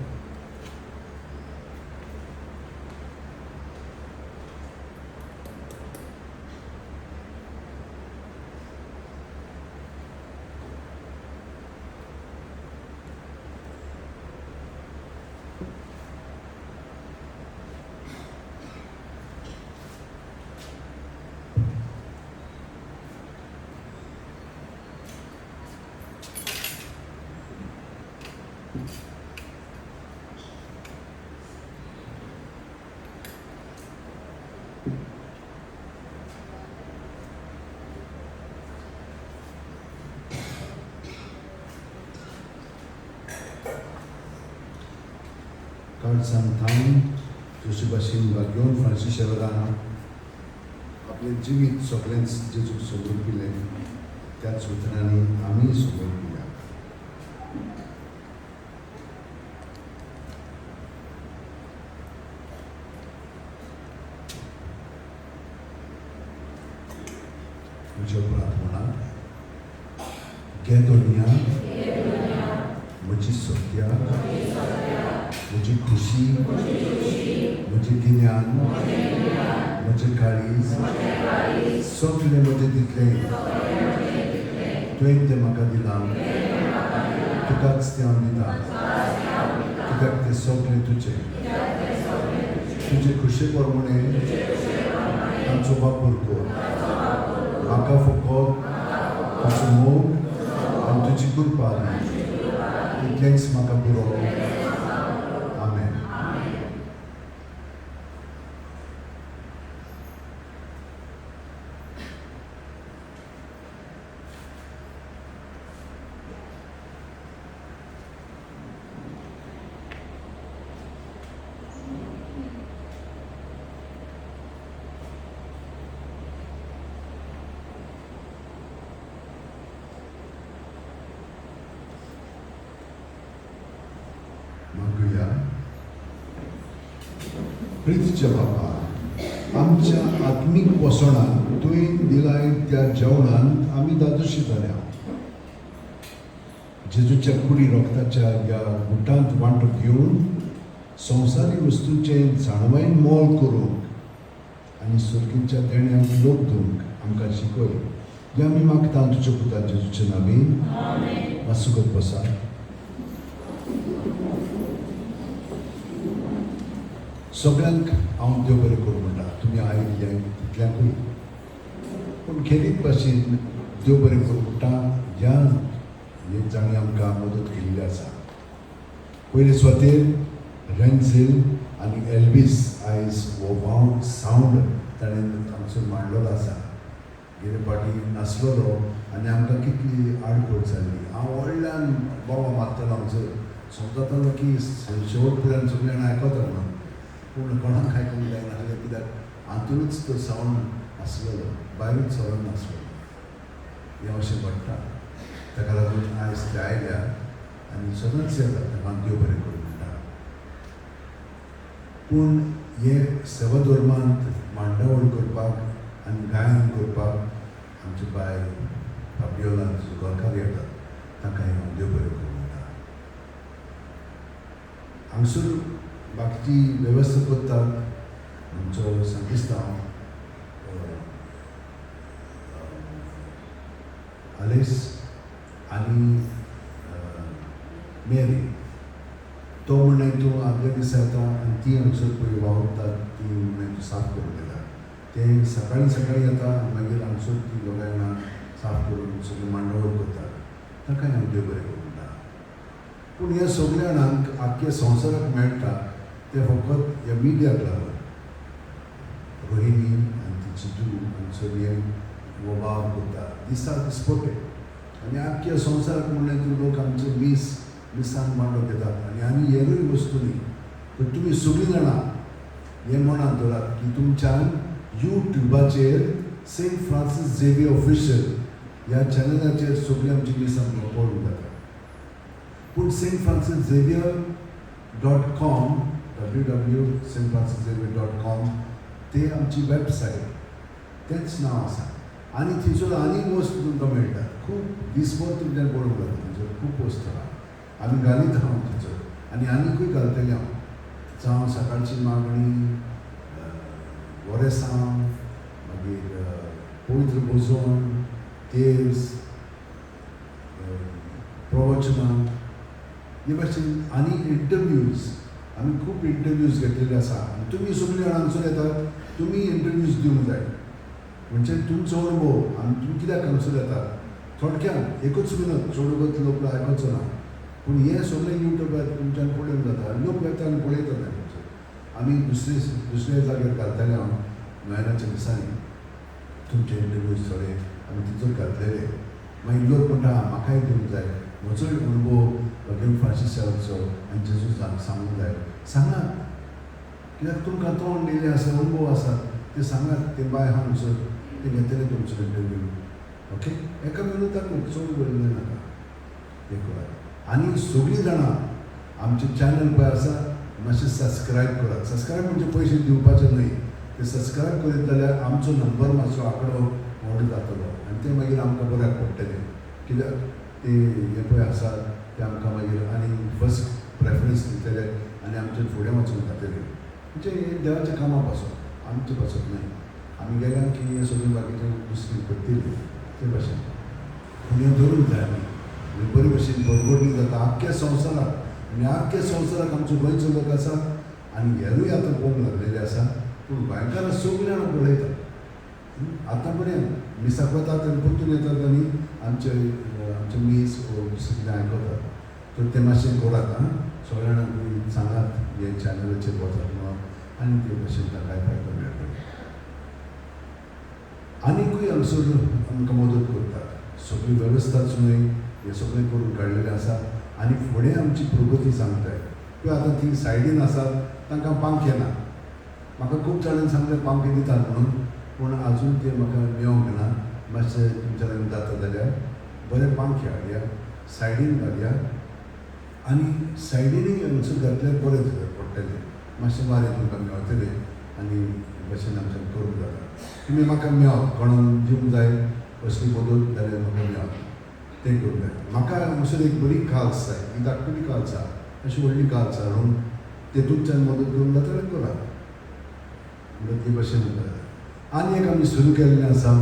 काळजान जशी भाशेन भाग्योन फ्रांसीस शेवरान आपलें जिवीत सगळेंच जेजूक समर्पिलें त्याच उतरांनी आमी समर्पिया. म्हज्या उपरांत म्हणा, घे दोनिया म्हजी सत्या, म्हजी खुशी, म्हजें गिन्यान, म्हजें काळीज, सगळें म्हजें दितलें तुवें तें म्हाका दिलां, तुकाच तें हांव दितां, कित्याक तें सगळें तुजें, तुजे खुशे प्रमाणें तांचो वापर कर. म्हाका फकत तुजो मोग आनी तुजी कृपा दी, इतलेंच म्हाका पुरो. आमेन. मागुया. प्रितीच्या बापा, आमच्या आत्मीक पोसणान तुवें दिलाय त्या जेवणान आमी दादोशी जाल्या. जेजूच्या कुडी रोगताच्या ह्या गुटांत वांटो घेवन संवसारी वस्तूंचें जाणवायन मोल करूंक आनी सुर्गीच्या देण्यांक लोक दिवंक आमकां शिकय. हें आमी मागता तुज्या पुता जेजूच्या नांवान. मातसो बसा. सगळ्यांक हांव देव बरें करूं म्हणटा, तुमी आयिल्ले तितल्यांकूय, पूण खेरीत भाशेन देव बरें करूं म्हणटा ह्या हे जाणें आमकां मदत केल्ली आसा. पयले सुवातेर रेन्झील आनी एल्वीस आयज हो वावंड सावंड ताणें आमचो मांडलेलो आसा. गेले फावटी नासलेलो आनी आमकां कितली आडखळ जाल्ली. हांव व्हडल्यान बोवा मारतालो हांगसर, समजतालो की शेवट पर्यंत सगळीं जाणां आयकता म्हणून, पूण कोणाक आयकूंक जायनासलें कित्याक हातूनच तो सावंड आसलेलो, भायरूच सावंड नासलेलो. हें अशें घडटा. ताका लागून आयज ते आयल्या आनी सदांच येतात, ताका देव बरें करूं म्हणटा. पूण हे सेवा धर्मांत मांडावळ करपाक आनी गायन करपाक आमचे बाय फाबियोला गोरकार येतात, तांकां हांव देव बरें करूं म्हणटा. हांगसर बाकीची वेवस्था करतात आमचो सांगिस्तांव आलेस आनी मेरी. तो म्हणलें तूं आदल्या दिसा येता आनी ती हांगसर पळय वावुरतात, ती म्हणलें तूं साफ करून घेता. ते सकाळीं सकाळीं येता, मागीर हांगसर ती दोगांय जाणां साफ करून सगळें मांडावळ करतात. तांकां हांव देव बरें करूं म्हणटा. पूण ह्या सगल्या जाणांक आख्ख्या संवसाराक मेळटा तें फकत ह्या मिडियाक लागून. रोहिणी आनी तिची धूव हांगसर हें वावर करता दिसा दिसपट्टे आनी आख्ख्या संवसाराक म्हणलें तूं लोक आमचे मीस मिसान मांडो घेतात आनी आनी हेरूय वस्तू न्ही. तर तुमी सगळीं जाणां हें मनांत दवरात की तुमच्यान युट्युबाचेर सेंट फ्रांसीस झेवियर ऑफिशियल ह्या चॅनलाचेर सगळीं आमची मिसां पळोवंक जाता. पूण Saint Francis Xavier dot com, W W Saint Francis Xavier dot com ते आमची वेबसायट, तेंच नांव आसा. आनी थंयसर आनीक वस्तू तुमकां मेळटा, खूब दिसभर तुमच्यान पळोवंक जाता. थंयसर खूब वस्तू आहा, आमी घालीत आहा थंयसर आनी आनिकूय घालतले हांव. जावं सकाळची मागणी, वरेसांव, मागीर पवित्र भोजन, तेज, प्रवचनां, हे भाशेन आनी इंटरव्यूज. आमी खूब इंटरव्यूज घेतलेले आसा आनी तुमी सगळीं जाणां हांगसर येतात, तुमी इंटरव्यूज दिवंक जाय. म्हणजे तुमचो अणभव आनी तुमी कित्याक हांगसर येतात थोडक्यान एकूच मिनट, चड वगत लोक आयकचो ना. पूण हें सगळें युट्यूबार तुमच्यान पळोवंक जाता आनी लोक येता आनी पळयतात तुमचें. आमी दुसरे दुसऱ्या जाग्यार घालतले हांव नोयनाच्या दिसांनी तुमचे इंटरव्यूज थोडे आमी तितून घातलेले. मागीर लोक म्हणटा म्हाकाय दिवंक जाय, म्हजोय अणभव भगीन फ्रांसीसाचो आनी जेजू सांगूंक जाय. सांगात, कित्याक तुमकां तोंड दिल्लें आसा, अणभव आसा, ते सांगात. ते बाय आहा हांगसर, ते घेतले तुमचो इंटरव्यू. ओके, एका मिनुताकूच, चड वेळ नाका, हें करात. आनी सगळीं जाणां आमचें चॅनल पळय आसा, मातशें सबस्क्रायब करात. सबस्क्रायब म्हणजे पयशे दिवपाचे न्हय, ते सबस्क्रायब करीत जाल्यार आमचो नंबर मातसो आंकडो व्हड जातलो आनी तें मागीर आमकां बऱ्याक पडटलें. कित्याक ते हें पळय आसा ते आमकां मागीर आनी फर्स्ट प्रेफरन्स दितले आनी आमचें फुडें वचूंक जातलें. म्हणजे हें देवाच्या कामा पासत, आमचे पासत न्हय. आमी गेल्यान की हें सगळें बाकीचें दुसरी करतली ते भाशेन. पूण हें धरूंक जाय आमी, बरे भशेन बरगडणी जाता आख्ख्या संवसाराक. आनी आख्ख्या संवसाराक आमचो गोंयचो लोक आसा आनी हेरूय आतां पळोवंक लागलेले आसा. पूण गोंयकारां सगळीं जाणां पळयतात आतां पर्यंत. मिसाक वतात आनी परतून येतात आनी आमचे आमचे मीस वो दुसरें कितें आयकतात. तर तें मातशें करात आं, सगळ्या जाणांक सांगात हे चॅनलाचेर वचात म्हणून आनी ते भशेन तांकांय फायदो मेळटलो. आनिकूय हांगसर आमकां मदत करतात, सगळी वेवस्थाच न्हय, हें सगळें करून काडलेलें आसा आनी फुडें आमची प्रगती सांगताय. पळय आतां ती सायडीन आसात, तांकां पांखे ना. म्हाका खूब जाणांनी सांगलें पांखे दितात म्हणून, पूण आजून ते म्हाका मेळोंक ना. मातशें तुमच्या लागीं जाता जाल्यार बरें पांखे हाडया, सायडीन घालया आनी सायडीनूय हांगसर घातल्यार बरें पडटलें, मातशें वारें तुमकां मेळटलें आनी भशेन आमच्यान करूंक जाता. तुमी म्हाका मेळत, कोणाक दिवंक जाय कसली मदत जाल्यार म्हाका मेळत, तें करूंक जाय. म्हाका हांगसर एक बरी काल्स जाय, ही धाकटुली काल्स आहा, अशी व्हडली काल्स हाडून तेतूंतल्यान मदत करूंक जाता जाल्यार करात, म्हणल्यार ते भशेन जाता. आनी एक आमी सुरू केल्लें आसा,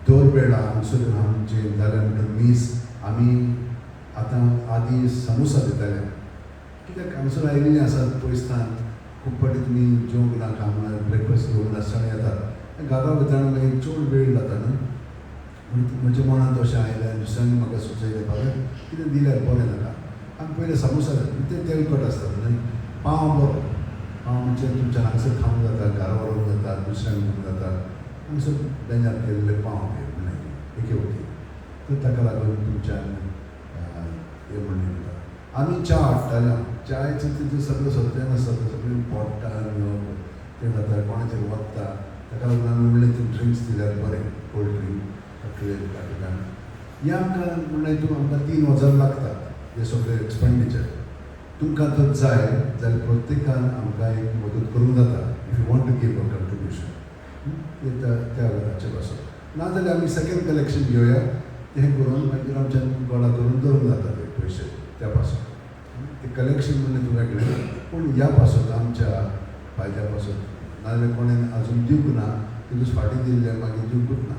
दर वेळा हांगसर आमचें जालें म्हणटकीर मीस आमी आतां आदी समोसा दिताले. कित्याक हांगसर आयिल्लीं आसात पयसतान, खूब फावटी तुमी जेवंक ना, खावंक ना, ब्रेकफास्ट घेवंक नासतना येतात, घरा वतना मागीर चड वेळ जाता न्हू. म्हणून म्हज्या मनांत अशें आयलें आनी दुसऱ्यांनी म्हाका सुचयलें, फादर कितें दिल्यार बरें नाका, आमी पयलें समोसा दितात, ते तेलकट आसतात न्हय. पांव बरो, पांव म्हणजे तुमच्या हांगसर खावंक जाता, घरा व्हरूंक जाता, दुसऱ्यांक दिवंक जाता. हांगसर बेजार केल्ले पांव हे एके वटेन. तर ताका लागून तुमच्यान हें म्हणणें जाता. आमी च्या हाडटाले. च्यायचें तितूं सगळें सत्यान आसता, सगळें पोडटा, तें जाता, कोणाचेर वता. ताका लागून आमी म्हणलें ती ड्रिंक्स दिल्यार बरें, कोल्ड ड्रिंक काटल्यान. हें आमकां म्हणल्यार हितून आमकां 3000 लागतात हे सगळे एक्सपेंडिचर. तुमकां जर जाय जाल्यार प्रत्येकान आमकां एक मदत करूंक जाता, if you want to give a contribution त्या हाचे पासून. नाजाल्यार आमी सेकेंड कलेक्शन घेवया, तें करून मागीर आमच्यान गोळा करून दवरूंक जाता ते पयशे त्या पासून. ते कलेक्शन म्हणलें तूं वेगळें, पूण ह्या पासून आमच्या फायद्या पासून. नाजाल्यार कोणें आजून दिवंक ना, तितून फाटीं दिल्लें मागीर दिवंकूच ना.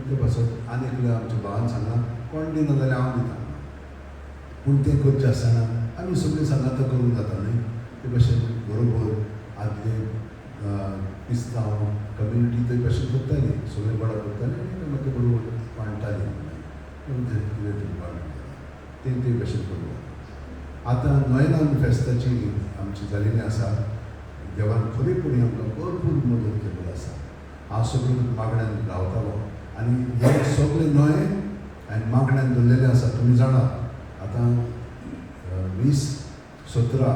ते पासून आनी एकल्या आमच्या भावान सांगलां, कोण दिना जाल्यार हांव दिता. पूण तें करचें आसतना आमी सगळीं सांगाता करूंक जाता न्हय. ते भशेन बरोबर आदले क्रिस्तांव कम्युनिटी ते भशेन करताली, सगळें गोडा करताली आनी एकामेका बरोबर वांट्टाली. कितें तरी वांटूंक जाता तें ते भशेन करूंक जाता. आतां नोयनान फेस्ताची आमची जालेली आसा. देवान खरेपणी आमकां भरपूर मदत केल्ली आसा. हांव सगळें मागण्यान रावतालो आनी हे सगळे न्हय आनी मागण्यान दवरलेलें आसा. तुमी जाणात, आतां 2017,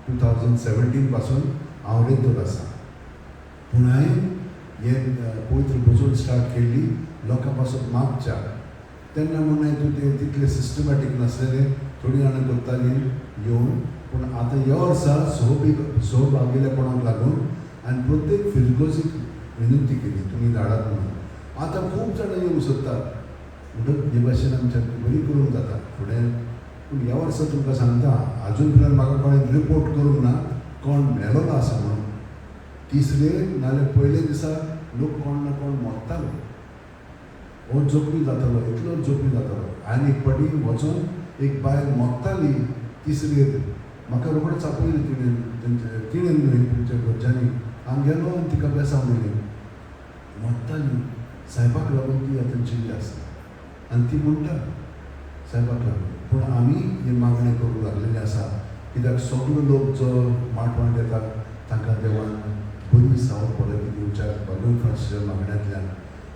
2017 पासून हांव रेतोर आसा. पूण हांवें हें पवित्र भजन स्टार्ट केल्ली लोकां पासून मागच्याक तेन्ना म्हणून तूं तें तितलें सिस्टमॅटीक नासलेलें, थोडीं जाणां करतालीं येवन. पूण आतां ह्या वर्सा सहभागिलेपणाक लागून आनी प्रत्येक फिरगोजीक विनंती केली तुमी धाडात म्हणून. आतां खूब जाणां येवंक सोदतात, म्हणटच हे भाशेन आमच्या बरी करूंक जाता फुडें. पूण ह्या वर्सा तुमकां सांगता, आजून पर्यंत म्हाका कोणें रिपोर्ट करूंक ना कोण मेलोलो आसा म्हणून. तिसरे नाल्यार पयले दिसा लोक कोण ना कोण मोडटालो, हो जोखमी जातालो, इतलो जोखमी जातालो. आनी एक फावटी वचोन एक बायल मोडटाली तिसरेर, म्हाका रोखडेच आपयलें तिणें, तेंचे तिणें न्हय तेंच्या घरच्यांनी. हांव गेलो आनी तिका बेसांव दिलें. मोडटाली, सायबाक लागून ती आतां जिल्ली आसा आनी ती म्हणटा सायबाक लागून. पूण आमी हें मागणें करूंक लागलेलें आसा, कित्याक सगलो लोक जो माटवांत येता तांकां देवान बरी सावर भलायकी दिवच्याक भगवान फ्रांसीसाच्या मागण्यांतल्यान,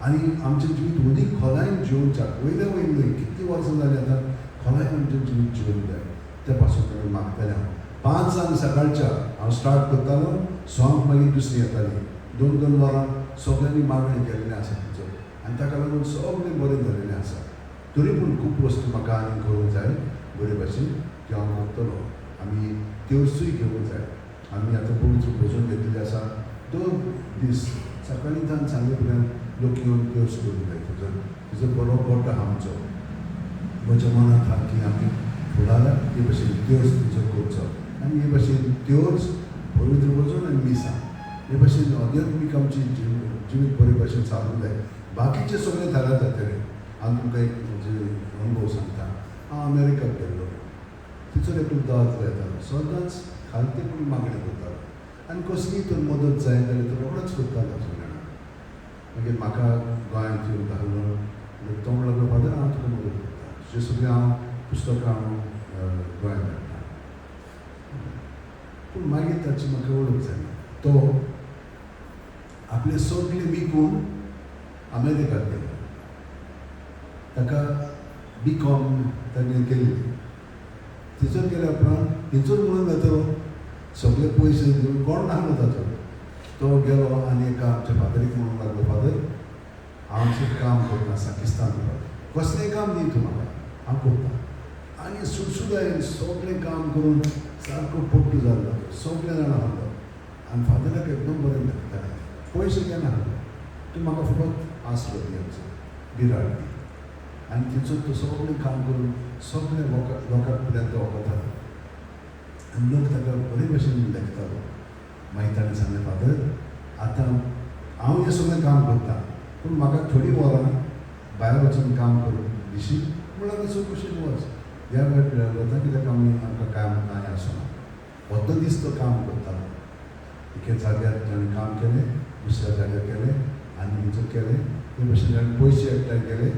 आनी आमचें जिवीत अदीक खोलायेन जिवोवच्याक, वयल्या वयर न्हय, कितलीं वर्सां जालीं आतां, खोलायेन आमचें जिवीत जिवोवंक जाय. त्या पासून आमी मागताले. हांव 5 सकाळच्या हांव स्टार्ट करतालो, 6 मागीर दुसरी येताली, 2-2 वरां सगळ्यांनी मागणें केल्लें आसा तिचो आनी ताका लागून सगळें बरें जालेलें आसा. तरी पूण खूब वस्तू म्हाका आनी करूंक जाय बरे भाशेन, त्यो हांव करतलो. आमी तेर्सूय घेवंक जाय. आमी आतां पवित्र भोजन घेतिल्लें आसा. 2 दीस सकाळीं सावन सांजे पर्यंत लोक येवन तेर्स करूंक जाय. तुजो बरो गोटो आहा आमचो. म्हज्या मनांत आहा की आमी फुडाराक हे भशेन तेर्स तुजो करचो आनी हे भशेन तेर्स, पवित्र भोजन आनी मिसां हे भशेन अध्यात्मीक आमची जिवीत बरे भशेन चालूंक जाय. बाकीचें सगळें थारायत जातलें. हांव तुमकां एक म्हजे अणभव सांगता. हांव अमेरिकाक गेल्लो, थंयसर एकलो दादलो येतालो, सदांच खालतेपणी मागणें करतालो आनी कसलीय तर मदत जाय जाल्यार तो रोखडोच करतालो सगळ्यांक. मागीर म्हाका गोंयांत येवन धाडलो, तो म्हणलो लागलो, फादर हांव तुका मदत करता, तुजें सगळें हांव पुस्तकां हांव गोंयांत धाडटा. पूण मागीर ताची म्हाका वळख जाली. तो आपले सगळे विकून अमेरिकाक गेलो. ताका बी कॉम ताणें केल्ली. थंयसर गेल्या उपरांत थंयसर म्हणून जातलो सगळे पयशे दिवन कोण नासलो ताचो. तो गेलो आनी एका आमच्या फादरीक म्हणूंक लागलो, फादर हांव काम करता पाकिस्तान, कसलें काम दी तूं म्हाका, हांव करता. आनी सुडसुडायेन सगळें काम करून सारको पट्टू जाल्लो, सगळें जाणां आहलो आनी फादराक एकदम बरें लागतालें. पयशे केन्ना आहलो, तूं म्हाका फकत आसरो दी, आमचो बिराड दी. आनी थंयसर तो सगळें काम करून सगळें लोकांक फुड्यान तो वखतालो आनी लोक ताका बरे भशेन लेखतालो. मागीर ताणें सांगलें, फादर आतां हांव हें सगळें काम करता, पूण म्हाका थोडीं वरां भायर वचून काम करूंक दिशी. म्हणल्यार तसो कुशीन वच, ह्या वेळार वता, कित्याक आमी आमकां काम कांय आसना. अर्दो दीस तो काम करतालो. एके जाग्यार ताणें काम केलें, दुसऱ्या जाग्यार केलें आनी हिजो केलें. ते भशेन ताणें पयशे एकठांय केले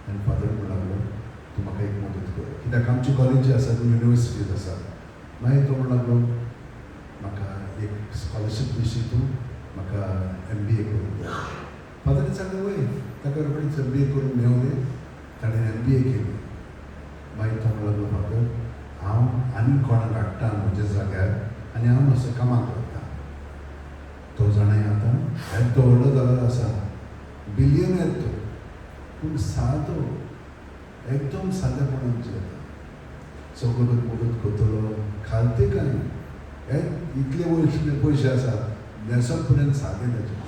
आनी फादर म्हणूंक लागलो, तूं म्हाका एक मदत कर, कित्याक आमची कॉलेजी आसा ती युनिवर्सिटीज आसा. मागीर तो म्हणूंक लागलो, म्हाका एक स्कॉलरशीप दिशी तूं, म्हाका MBA करूंक जाय. फादरान सांगलें वय. ताका रोखडीच MBA करूंक मेवलें. ताणें MBA केली. मागीर तो म्हणूंक लागलो, फादर बिलियनर तो, पूण सादो, एकदम सादेपणान जियेता. सगळो मदत करतलो, खालते काय हे इतले वयले पयशे आसा, न्हेसप पर्यंत सादें ताचें,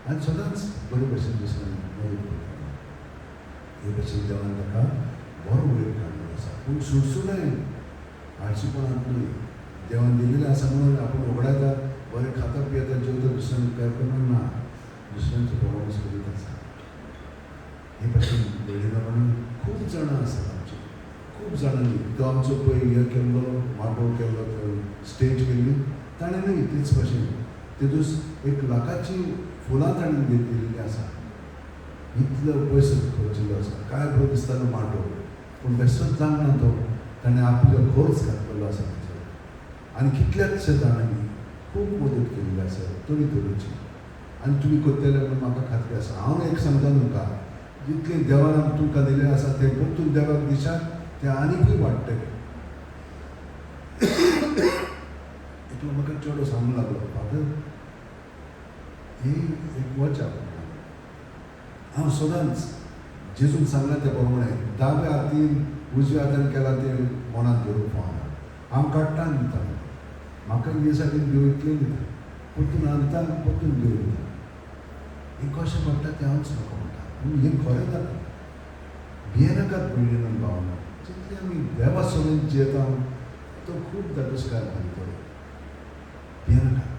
आनी सदांच बरे भशेन दुसऱ्यांक मदत करता. हे भशेन देवान ताका बरो वयर काडलेलो आसा. पूण सुडसुडाय आळशीपणांत न्हय, देवान दिलेलें आसा म्हणून आपूण उगडायता, बरें खाता पियेता, जेवता, दुसऱ्यांक उपकार करना ना, दुसऱ्यांचो बरोवंस करीत आसा. हे भशेन भयणीनो म्हणून खूब जाणां आसात आमची, खूब जाणांनी तो आमचो पळय हे केल्लो माटोव केल्लो, स्टेज केल्ली ताणें न्हय, तेच भशेन तेदूस 1 लाखाची फुलां ताणें दिल्लीं आसा. इतलो पयसो खर्चिल्लो आसा, काय बरो दिसतालो माटोव, पूण बेस्टोच जावंक ना तो, ताणें आपलो खर्च घातलेलो आसा ताचेर. आनी कितल्याच जाणांनी खूब मदत केल्ली आसा तरी तरेची. आनी तुमी करतले म्हणून म्हाका खात्री आसा. हांव एक सांगता तुमकां, जितलें देवान तुमकां दिलें आसा तें परतून देवाक दिशात, तें आनीकूय वाडटलें. एकलो म्हाका चेडो सांगूंक लागलो, फादर ही एक वचा, हांव सदांच जेजून सांगलां तें प्रमाणें दाव्या हातीन उजव्या हातान केलां तें मनांत धरूंक फावना. हांव काडटा आनी दिता, म्हाका हे सायडीन देव इतलें दिता, परतून हाडटा परतून देव दिता. हें कशें पडटा तें हांवच म्हाका म्हणटा, पूण हें खरें जाता. भियेनाकात भयणीन भावना, जितलें आमी देवा सगळें जियेता तो खूब धादोसकाय दितलो, भियेनाकात.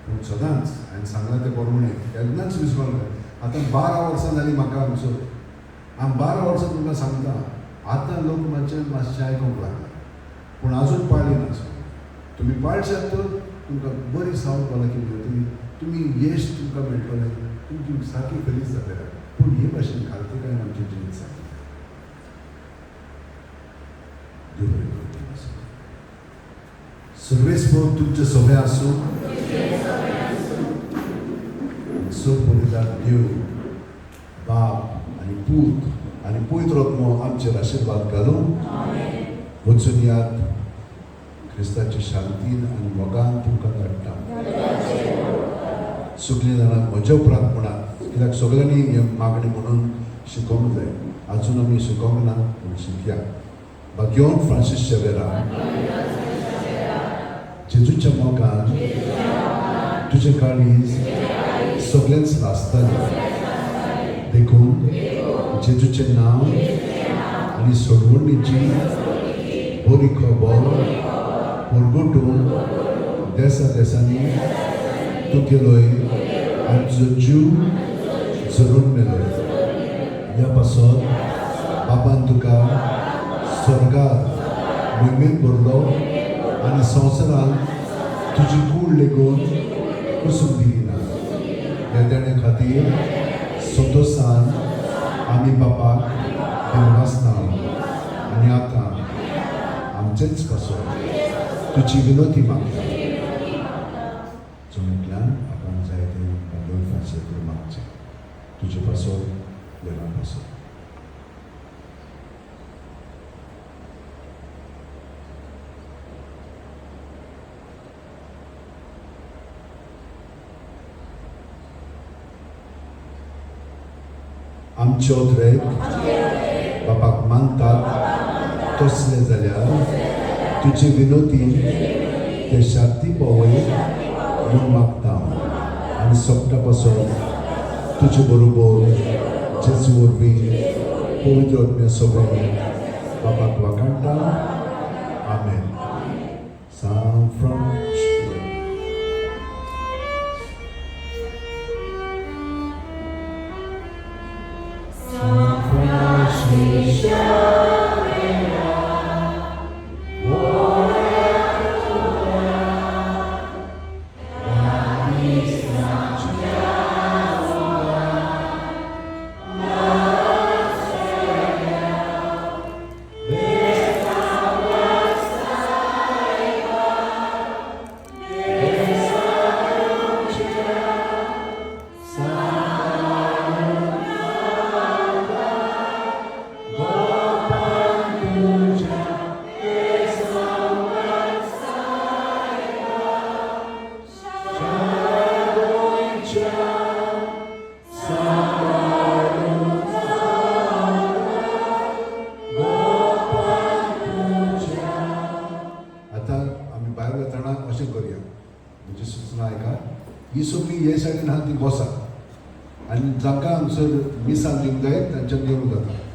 पूण सदांच हांवें सांगलां तें प्रमाणें केन्नाच विसरोंक जाय. आतां 12 वर्सां जालीं म्हाका हांगसर, हांव 12 वर्सां तुमकां सांगता, आतां लोक मातशें मातशें आयकूंक लागला, पूण आजून पाळी ना. तुमी पाळशात तर तुमकां बरी सावथ भलायकी मेळटली, तुमी यश तुमकां मेळटलें, तुमची सारकी फेलीस जातले. पूण हे भाशेन खालतीकायेन आमचें जिवीत सारकें. देव बरें करूं तुमकां. सर्वेस्पर तुमचें सगळें आसूं, सब बलिदान देव बाप आनी पूत आनी पवित्र आत्मो आमचेर आशिर्वाद घालूं. वचून याद क्रिस्ताच्या शांतीन आनी मोगान तुमकां धाडटा. सगळीं जाणां म्हज्या उपरांत म्हणात, कित्याक सगळ्यांनी हें मागणें म्हणून शिकोवंक जाय. आजून आमी शिकोवंक ना, पूण शिकया. भाग्योन फ्रांसीस शेवेरा, जेजूच्या मोगान तुजें काळीज सगळेंच लासतालें, देखून जेजूचें नांव आनी सोडवणीची बरी खबर परगटून देसा देसांनी तूं गेलोय आनी तुजो जीव जरून मेलो. ह्या पासत बाबान तुका स्वर्गार मोहिमेंत भरलो आनी संवसारांत तुजी कूड लेगून कुसून दिली ना. ह्या देण्या खातीर संतोशान आमी बापाक देवासना आनी आतां आमचेच पासत तुजी विनोती मागता. जणुकल्यान आपणाक जाय तें बांदून फांशी मागचें तुजे पासत, देवा पासत. आमचे ओत्रेक बापाक मानतात तसलें जाल्यार तुजे विनोतीन ते शांती पावय म्हूण मागता आनी सोपटा पासून तुजे बरोबर जेजू वरवीं पवित्र आत्म्या सगळें बापाक वाखाणटा. आमेन. San Francisco. म्हजी सुचना आयका. ही सगळी हे सायडीन आहा ती बसा आनी जांकां हांगसर मिसां दिवंक जाय तांच्यान येवंक जाता.